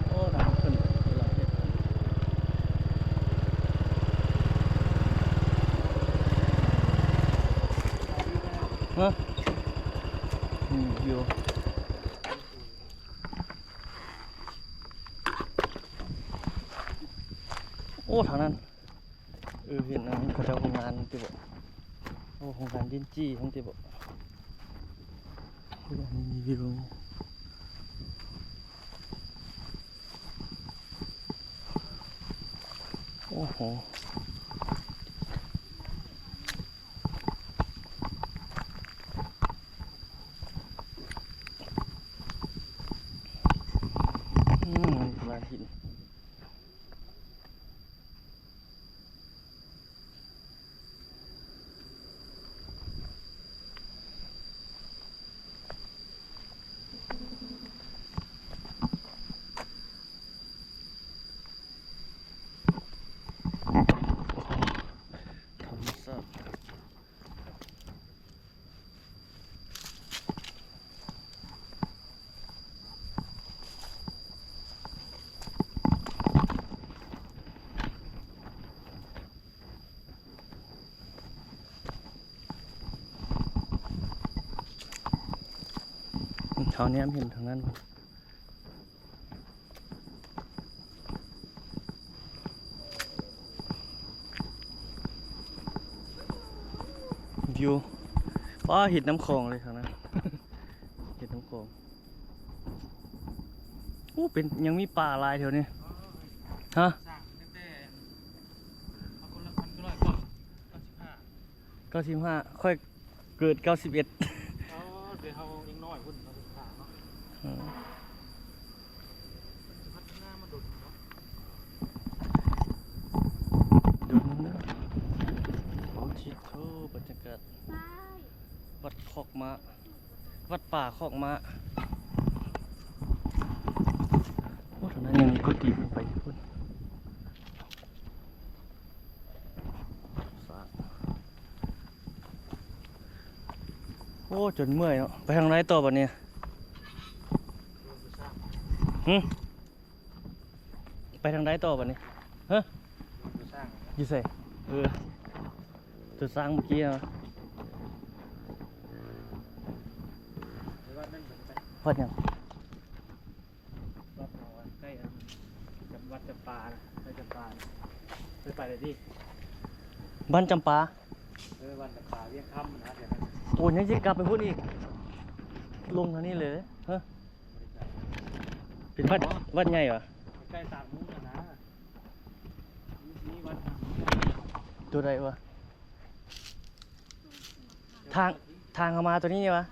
ໂອ້ ທາງຂຶ້ນ ຮະ ອືມ ວິວ. ໂອ້ ທາງນັ້ນ ເອີ ເຫັນອັນເຂົາເຈົ້າໂຮງງານຕິບໍ? ໂອ້ ໂຮງງານດິນຈີ່ຫັ້ນຕິບໍ? ເອີ ອັນນີ້ມີວິວ ໂອ້ໂຫ. ອືມ ລານຫີນ. ທຳມະຊາດ. ເຮົາແນມເຫັນທາງນັ້ນ. ວິວ ວ້າ ເຫັນນ້ຳຂອງເລີຍທາງນັ້ນ ເຫັນນ້ຳຂອງ. ໂອ້ ເປັນ ຍັງມີປ່າຫຼາຍແຖວນີ້. ຮະ? ສ້າງຕັ້ງແຕ່ ເກົ້າສິບຫ້າ ຂ້ອຍ ເກີດເກົ້າສິບເອັດ. ອໍ ແຕ່ເຮົາຍັງນ້ອຍພຸ້ນເນາະ ເພິ່ນສ້າງເນາະ. ເອີ ມັນຊິພັດທະນາມາດົນເນາະ ດົນເນາະ. ໂອ້ ທິດໂທ ບັນຍາກາດ ວັດຄອກມ້າ ວັດປ່າຄອກມ້າ. ໂອ້ ທາງນັ້ນຍັງມີກຸຕິ ໄປພຸ້ນ. ໂອ້ ຈົນເມື່ອຍເນາະ. ໄປທາງໃດຕໍ່ບັດນີ້? ຫຶ? ໄປທາງໃດຕໍ່ບັດນີ້? ຮະ? ຢູ່ໃສ? ເອີ ຕົວຊ້າງເມື່ອກີ້ນະ. ວັດຫຍັງ? ວັດເຮົາໃກ້ ອັນ ຈຳ ວັດຈຳປານະ ໄປຈຳປານະ ເຄີຍໄປແລ້ວຕິ? ບ້ານຈຳປາ ເອີ ບ້ານຈຳປາ ວຽງຄຳນະ ແຖວນັ້ນ. ໂອ້ ຍັງຊິກັບໄປພຸ້ນອີກ ລົງທາງນີ້ເລີຍ. ຮະ? ເປັນວັດ ວັດໃຫຍ່ຫວາ? ໃກ້ສາມມຸງຫັ້ນນະ ມີ ມີວັດ ຕົວໃດຫວາ? ທາງ ທາງເຂົ້າມາຕົວນີ້ຫວາ?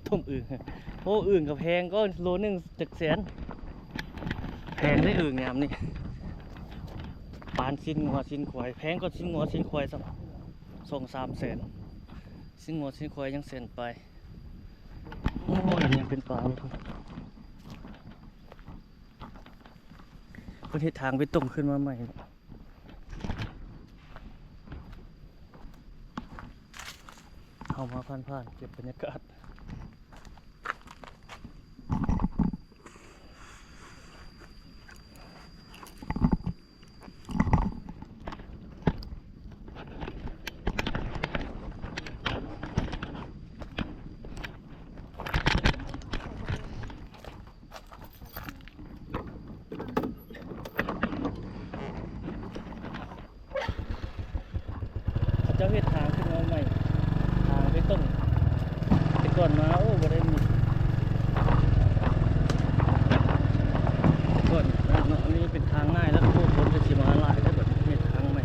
ຕົ້ມອຶ່ງ ໂອ້ ອຶ່ງກໍແພງ ກໍໂລໜຶ່ງຈັກແສນ ແພງເດ້ອຶ່ງຍາມນີ້. ປານຊີ້ນງົວຊີ້ນຄວາຍ ແພງກວ່າຊີ້ນງົວຊີ້ນຄວາຍຊ້ຳ ສອງສາມແສນ. ຊີ້ນງົວຊີ້ນຄວາຍຍັງແສນປາຍ. ໂອ້ຍ ຍັງເປັນປາຢູ່. ເພິ່ນເຮັດທາງເບຕົງຂຶ້ນມາໃໝ່. ເຮົາມາຜ່ານໆ ເກັບບັນຍາກາດ. ເຂົາເຈົ້າເຮັດທາງຂຶ້ນມາໃໝ່ ທາງເບຕົງ. ແຕ່ກ່ອນມາ ໂອ້ ບໍ່ໄດ້ມີ ແຕ່ກ່ອນເນາະ ອັນນີ້ເປັນທາງງ່າຍ ແລ້ວກໍຜູ້ຄົນກໍຊິມາຫຼາຍ ແລ້ວບັດນີ້ເຮັດທາງໃໝ່.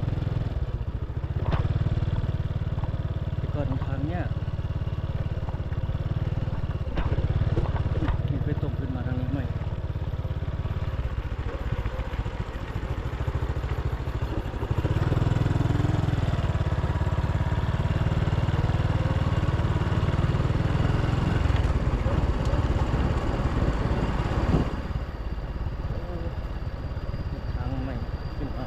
ແຕ່ກ່ອນທາງຍາກ ເຮັດເບຕົງຂຶ້ນມາທາງນີ້ໃໝ່. ທາງໃໝ່ຂຶ້ນມາ.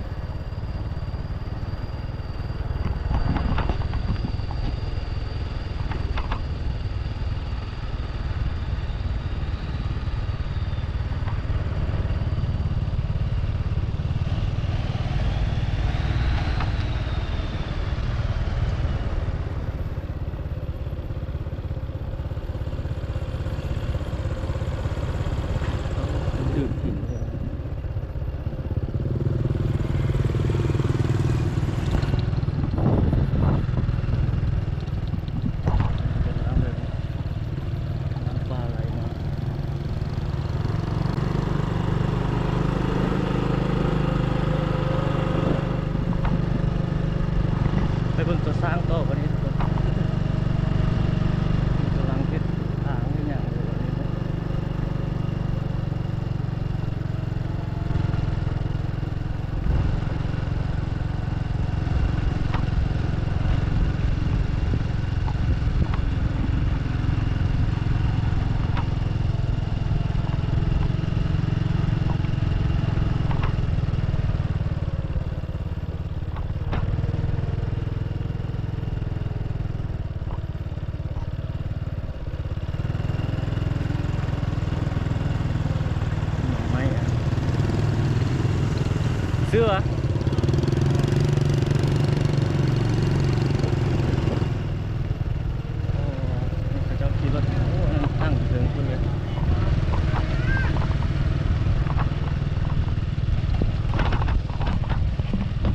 ໄປເບິ່ງຕົວຊ້າງຕໍ່ບັດນີ້ທຸກຄົນ ກຳລັງເຮັດທາງເຮັດຫຍັງຢູ່ບັດນີ້. ໜໍ່ໄມ້ອະ ເສືອ ໂອ້ ເຂົາເຈົ້າຂີ່ລົດ ໂອ້ ອັນນັ້ນຕັ້ງເທິງພຸ້ນເລີຍ.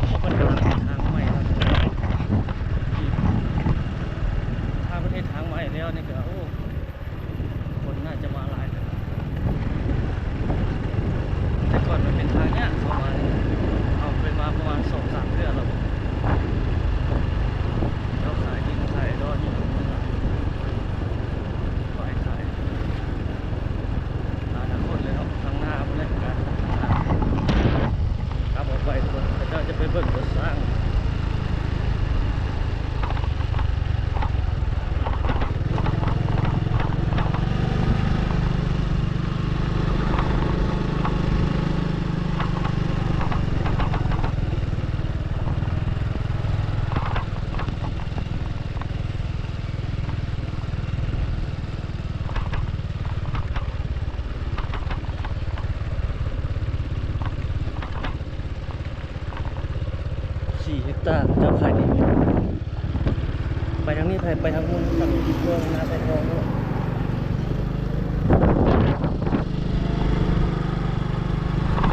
ເຂົາເພິ່ນກຳລັງເຮັດທາງໃໝ່ເນາະ ຖ້າເພິ່ນເຮັດທາງໃໝ່ແລ້ວນີ້ກໍ ໂອ້ ຄົນໜ້າຈະມາຫຼາຍ. ແຕ່ກ່ອນມັນເປັນທາງຍາກເຂົ້າມານີ້ ເຮົາເຄີຍມາປະມານສອງສາມເທື່ອແລ້ວ. ເຈົ້າຂາຍດິນຂາຍດອນຢູ່ ໄປຂາຍ ອະນາຄົດເລີຍເນາະ ທາງໜ້າພຸ້ນແຫຼະ ການ ຂັບອອກໄປ ເຂົາເຈົ້າຈະໄປເບິ່ງລົດຊ້າງ. ສີ່ເຮັກຕາ ເຂົາເຈົ້າຂາຍດິນຢູ່. ໄປທາງນີ້ ໄປ ໄປທາງເມືອງສັງ ເມືອງນາຊາຍທອງພຸ້ນ.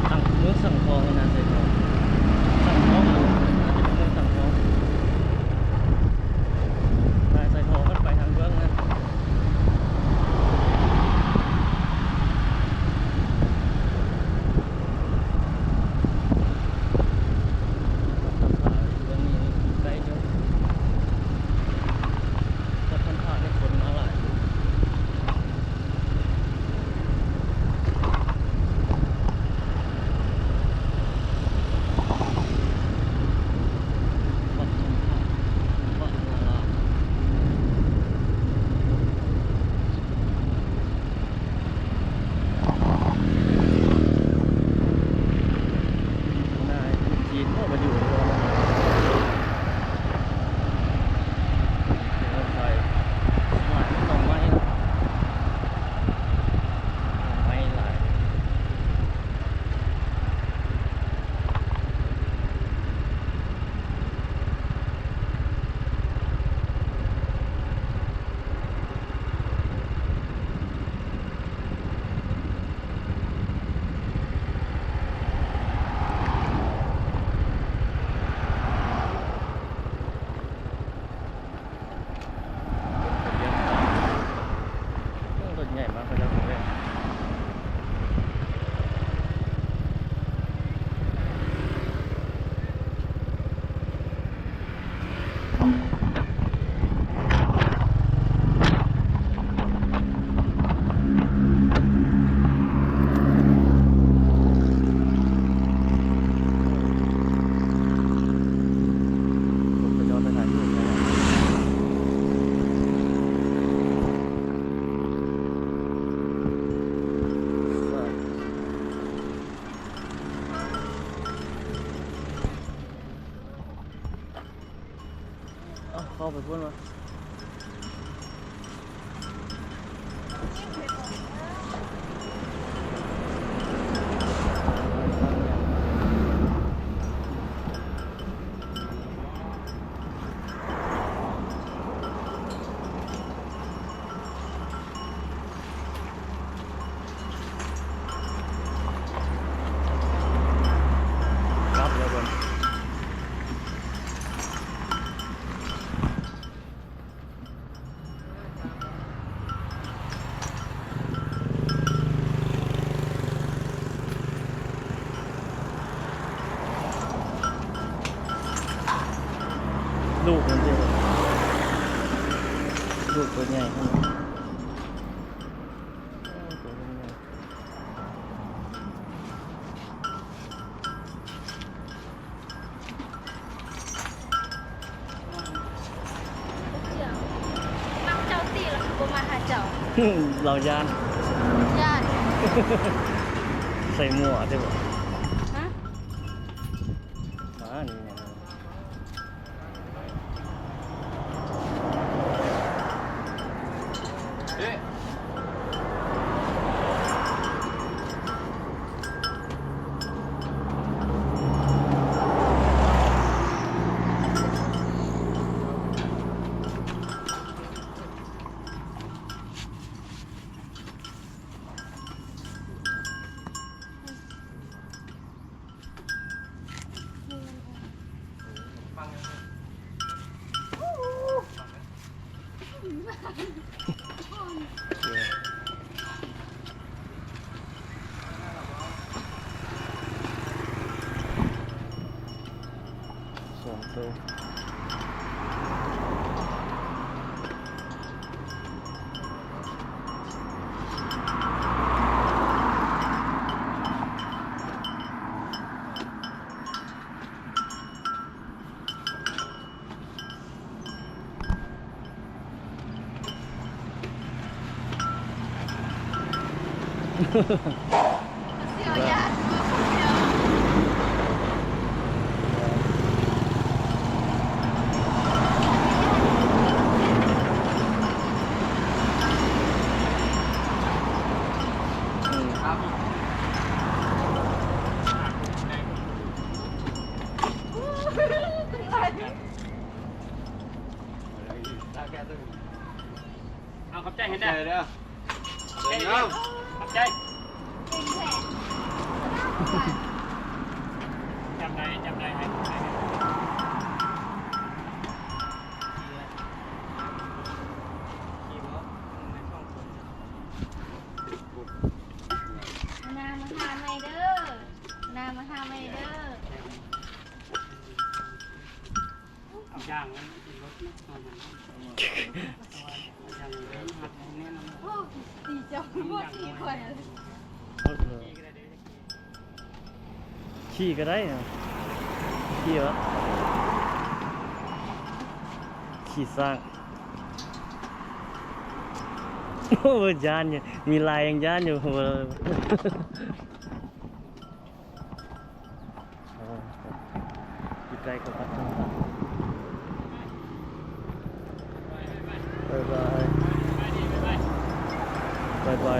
ທາງເມືອງສັງທອງ ນາຊາຍທອງ ສັງທອງ ເມືອງສັງທອງ ນາຊາຍທອງ ມັນໄປທາງເມືອງນັ້ນ. ເບື້ອງນີ້ໄດ້ຢູ່ ແຕ່ພັນຜ່ານນີ້ຄົນມາຫຼາຍ. ອອກໄປພຸ້ນວະ. ລູກມັນເດ້ ລູກໂຕໃຫຍ່ ໂຕໃຫຍ່. ມັກເຈົ້າຕິ ລາວຄືບໍ່ມາຫາເຈົ້າ? ລາວຢ້ານ ຢ້ານ ໃສ່ໝວກເດ້ບໍ່? ຮະ? ມານີ້ ສອງໂຕ. ເອົາ ຂອບໃຈເຫັນເດີ ຂອບໃຈເດີ ຂອບໃຈ ຂອບໃຈ ເກັ່ງແທ້ ຈັບໄດ້ ຈັບໄດ້ ໃຫ້ ໃຫ້ ໜ້າມາຫາໃໝ່ເດີ ໜ້າມາຫາໃໝ່ເດີ. ຢ່າງນັ້ນ ລົດເນາະ ເອົາຫຍັງເນາະ ຢ່າງນັ້ນ ຮັກແນ່ນອນ. ໂອ້ ດີເຈົ້າບໍ່ຂີ່ຂ້ອຍ ຂີ່ກໍໄດ້ ຂີ່ກໍໄດ້ ຂີ່ຫວະ ຂີ່ຊ້າງ. ໂອ້ ຢ້ານຢູ່ ມີລາຍຍັງຢ້ານຢູ່. ໂອ້ ຢູ່ໃກ້ກັບວັດ ບາຍບາຍ ບາຍບາຍ.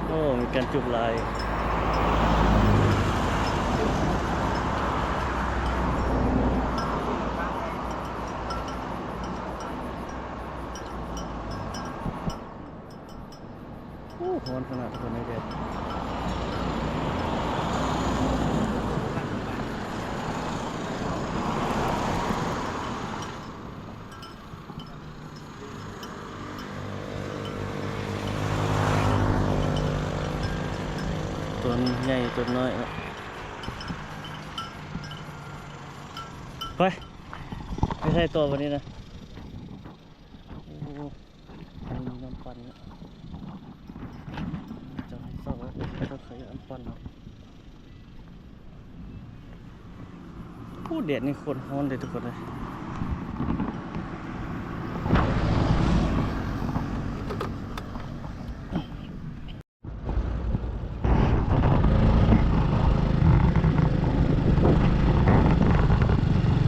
ໂອ້ ມີການຈູບຫຼາຍ. ໂອ້ ຮ້ອນຂະໜາດ ທຸກຄົນເອີຍ ແດດ. ຕົນໃຫຍ່ຕົນນ້ອຍເນາະ. ໄປ ໄປໃສຕໍ່ບັດນີ້ນະ? ໂອ້ ອັນນີ້ນ້ຳປັ່ນເນາະ ຈະໃຫ້ເຊົ່າໄວ້ ເອີ ເຈົ້າຂາຍນ້ຳປັ່ນເນາະ. ໂອ້ ແດດນີ້ໂຄດຮ້ອນເດ້ທຸກຄົນເອີຍ. ໂ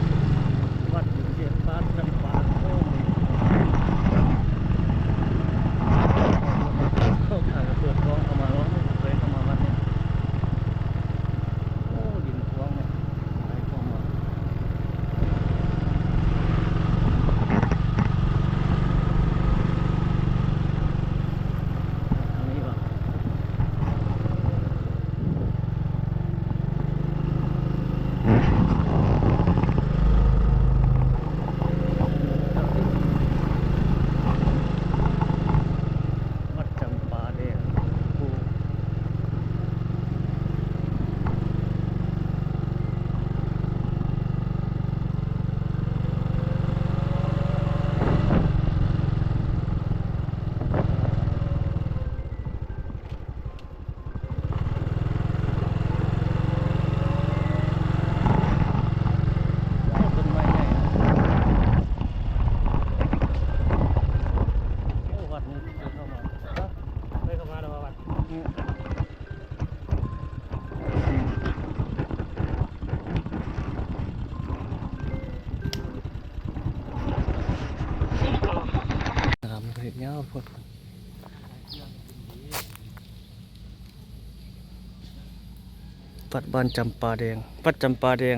ວັດບ້ານຈຳປາແດງ ວັດຈຳປາແດງ.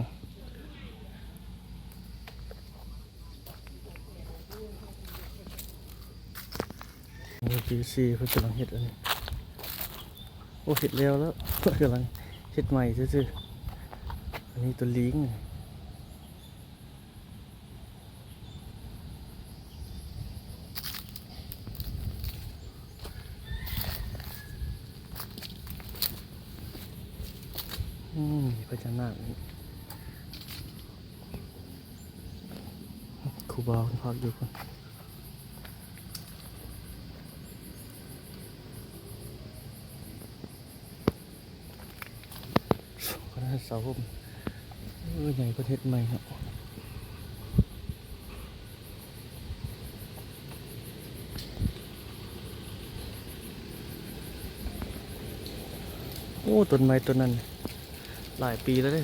ເອີ ຈີຊີ ເພິ່ນກຳລັງເຮັດອັນນີ້. ໂອ້ ເຮັດແລ້ວແລ້ວ ກຳລັງເຮັດໃໝ່ຊື່ໆ. ອັນນີ້ຕົວລີງ. ອືມ ມີພະຍານາກນີ້ ຄູບາເພິ່ນພັກຢູ່ພຸ້ນ. ຂະໜາດເສົາໂຮມ ເອີ ໃຫຍ່ເພິ່ນເຮັດໃໝ່ເນາະ. ໂອ້ ຕົ້ນໄມ້ຕົ້ນນັ້ນຫຼາຍປີແລ້ວເດ້.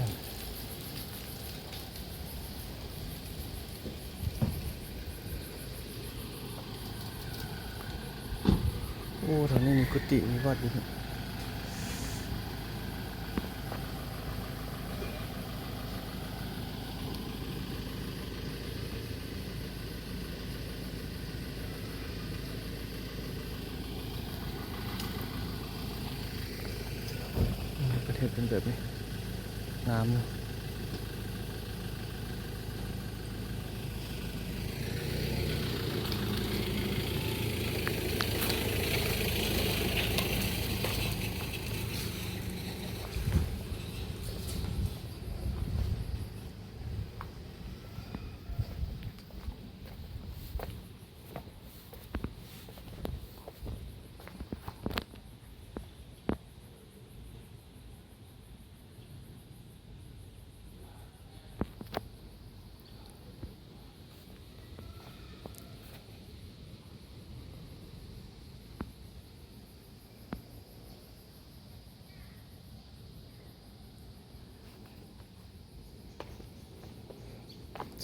ໂອ້ ທາງນີ້ມີກຸຕິ ມີວັດຢູ່ນີ້. ເພິ່ນເຮັດເປັນແບບນີ້ ງາມເນາະ.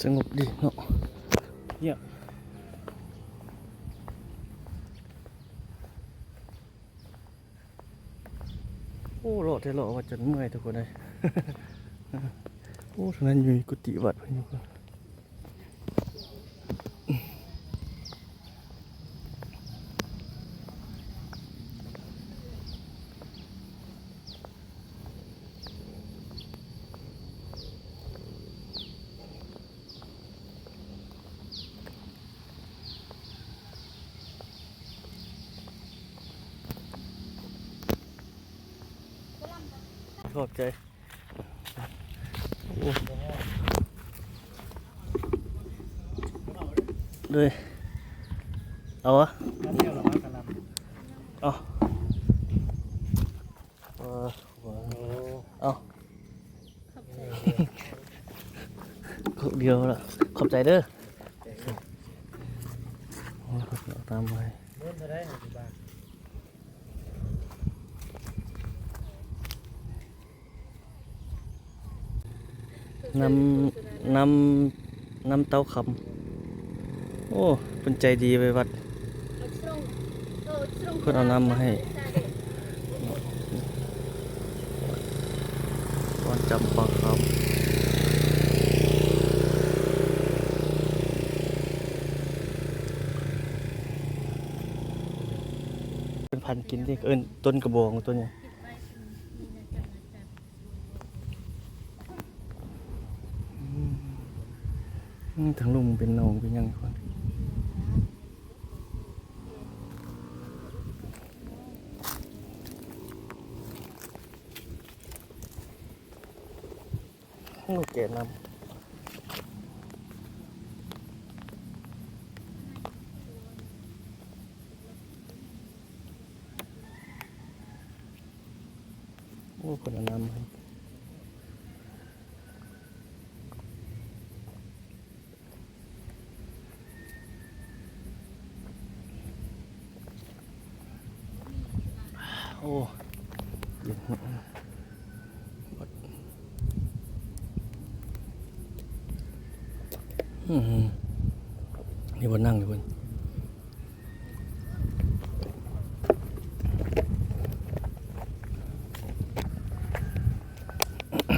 ສະຫງົບດີເນາະ. ໂອ້ ເລາະແທ້ເລາະວ່າຈົນເມື່ອຍທຸກຄົນເອີຍ. ໂອ້ ທາງນັ້ນມີກຸຕິວັດເພິ່ນຢູ່. ຂອບໃຈ. ໂອ້ ເລີຍ ເອົາວະ ເອົາ ເອົາ ຂອບໃຈ ຄົກດຽວລະ ຂອບໃຈເດີ. ໂອ້ຍ ເອົາຕາມໄວ້. ນ້ຳ ນ້ຳ ນ້ຳເຕົ້າຄຳ. ໂອ້ ເພິ່ນໃຈດີໄປວັດ ເພິ່ນເອົານ້ຳມາໃຫ້. ວັດຈຳປາຄຳ ເປັນພັນກິນເດ້ ເອີ້ນຕົ້ນກະບອງ ຕົ້ນຫຍັງ. ອືມ ອືມ ທາງລຸ່ມເປັນໜອງເປັນຫຍັງກ່ອນ. ໂອ້ ແກະນ້ຳ ໂອ້ ເພິ່ນເອົານ້ຳໃຫ້. ໂອ້ ເຢັນເນາະ. ອືມ ນີ້ບ່ອນນັ່ງຢູ່ພຸ້ນ.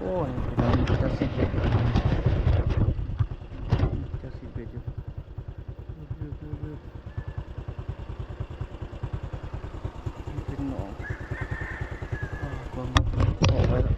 ໂອ້ຍ ເຈົ້າຊິເຮັດ ເຈົ້າຊິເຮັດຢູ່. ເປັນໜອງ ອອກໄປແລ້ວ.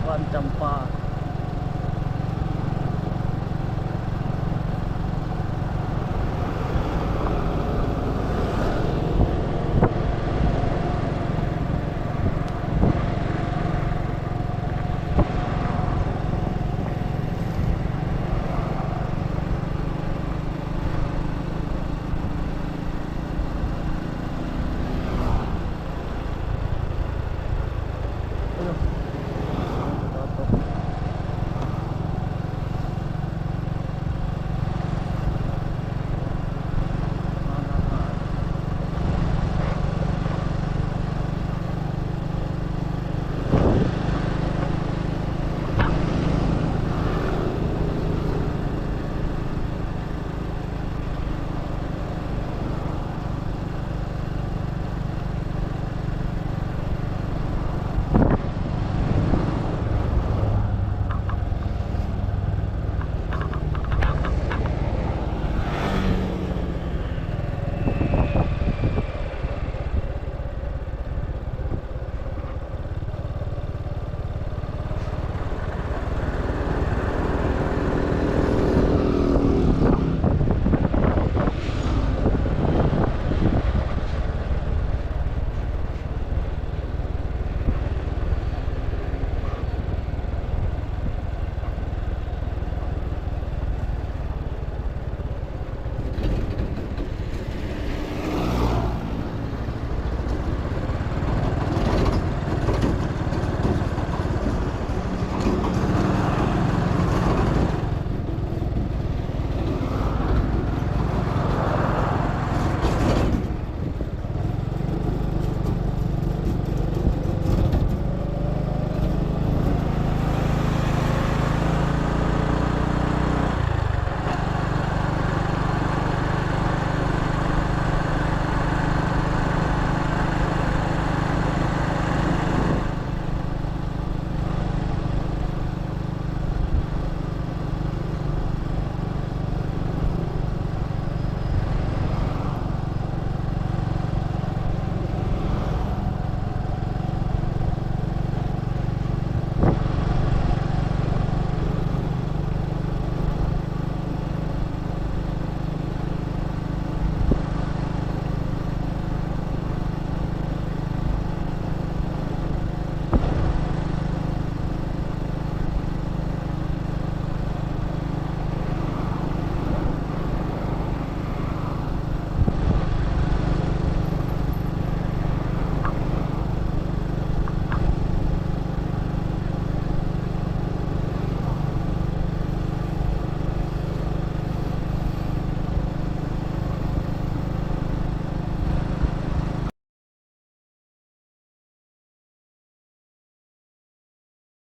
ບ້ານຈຳປາ.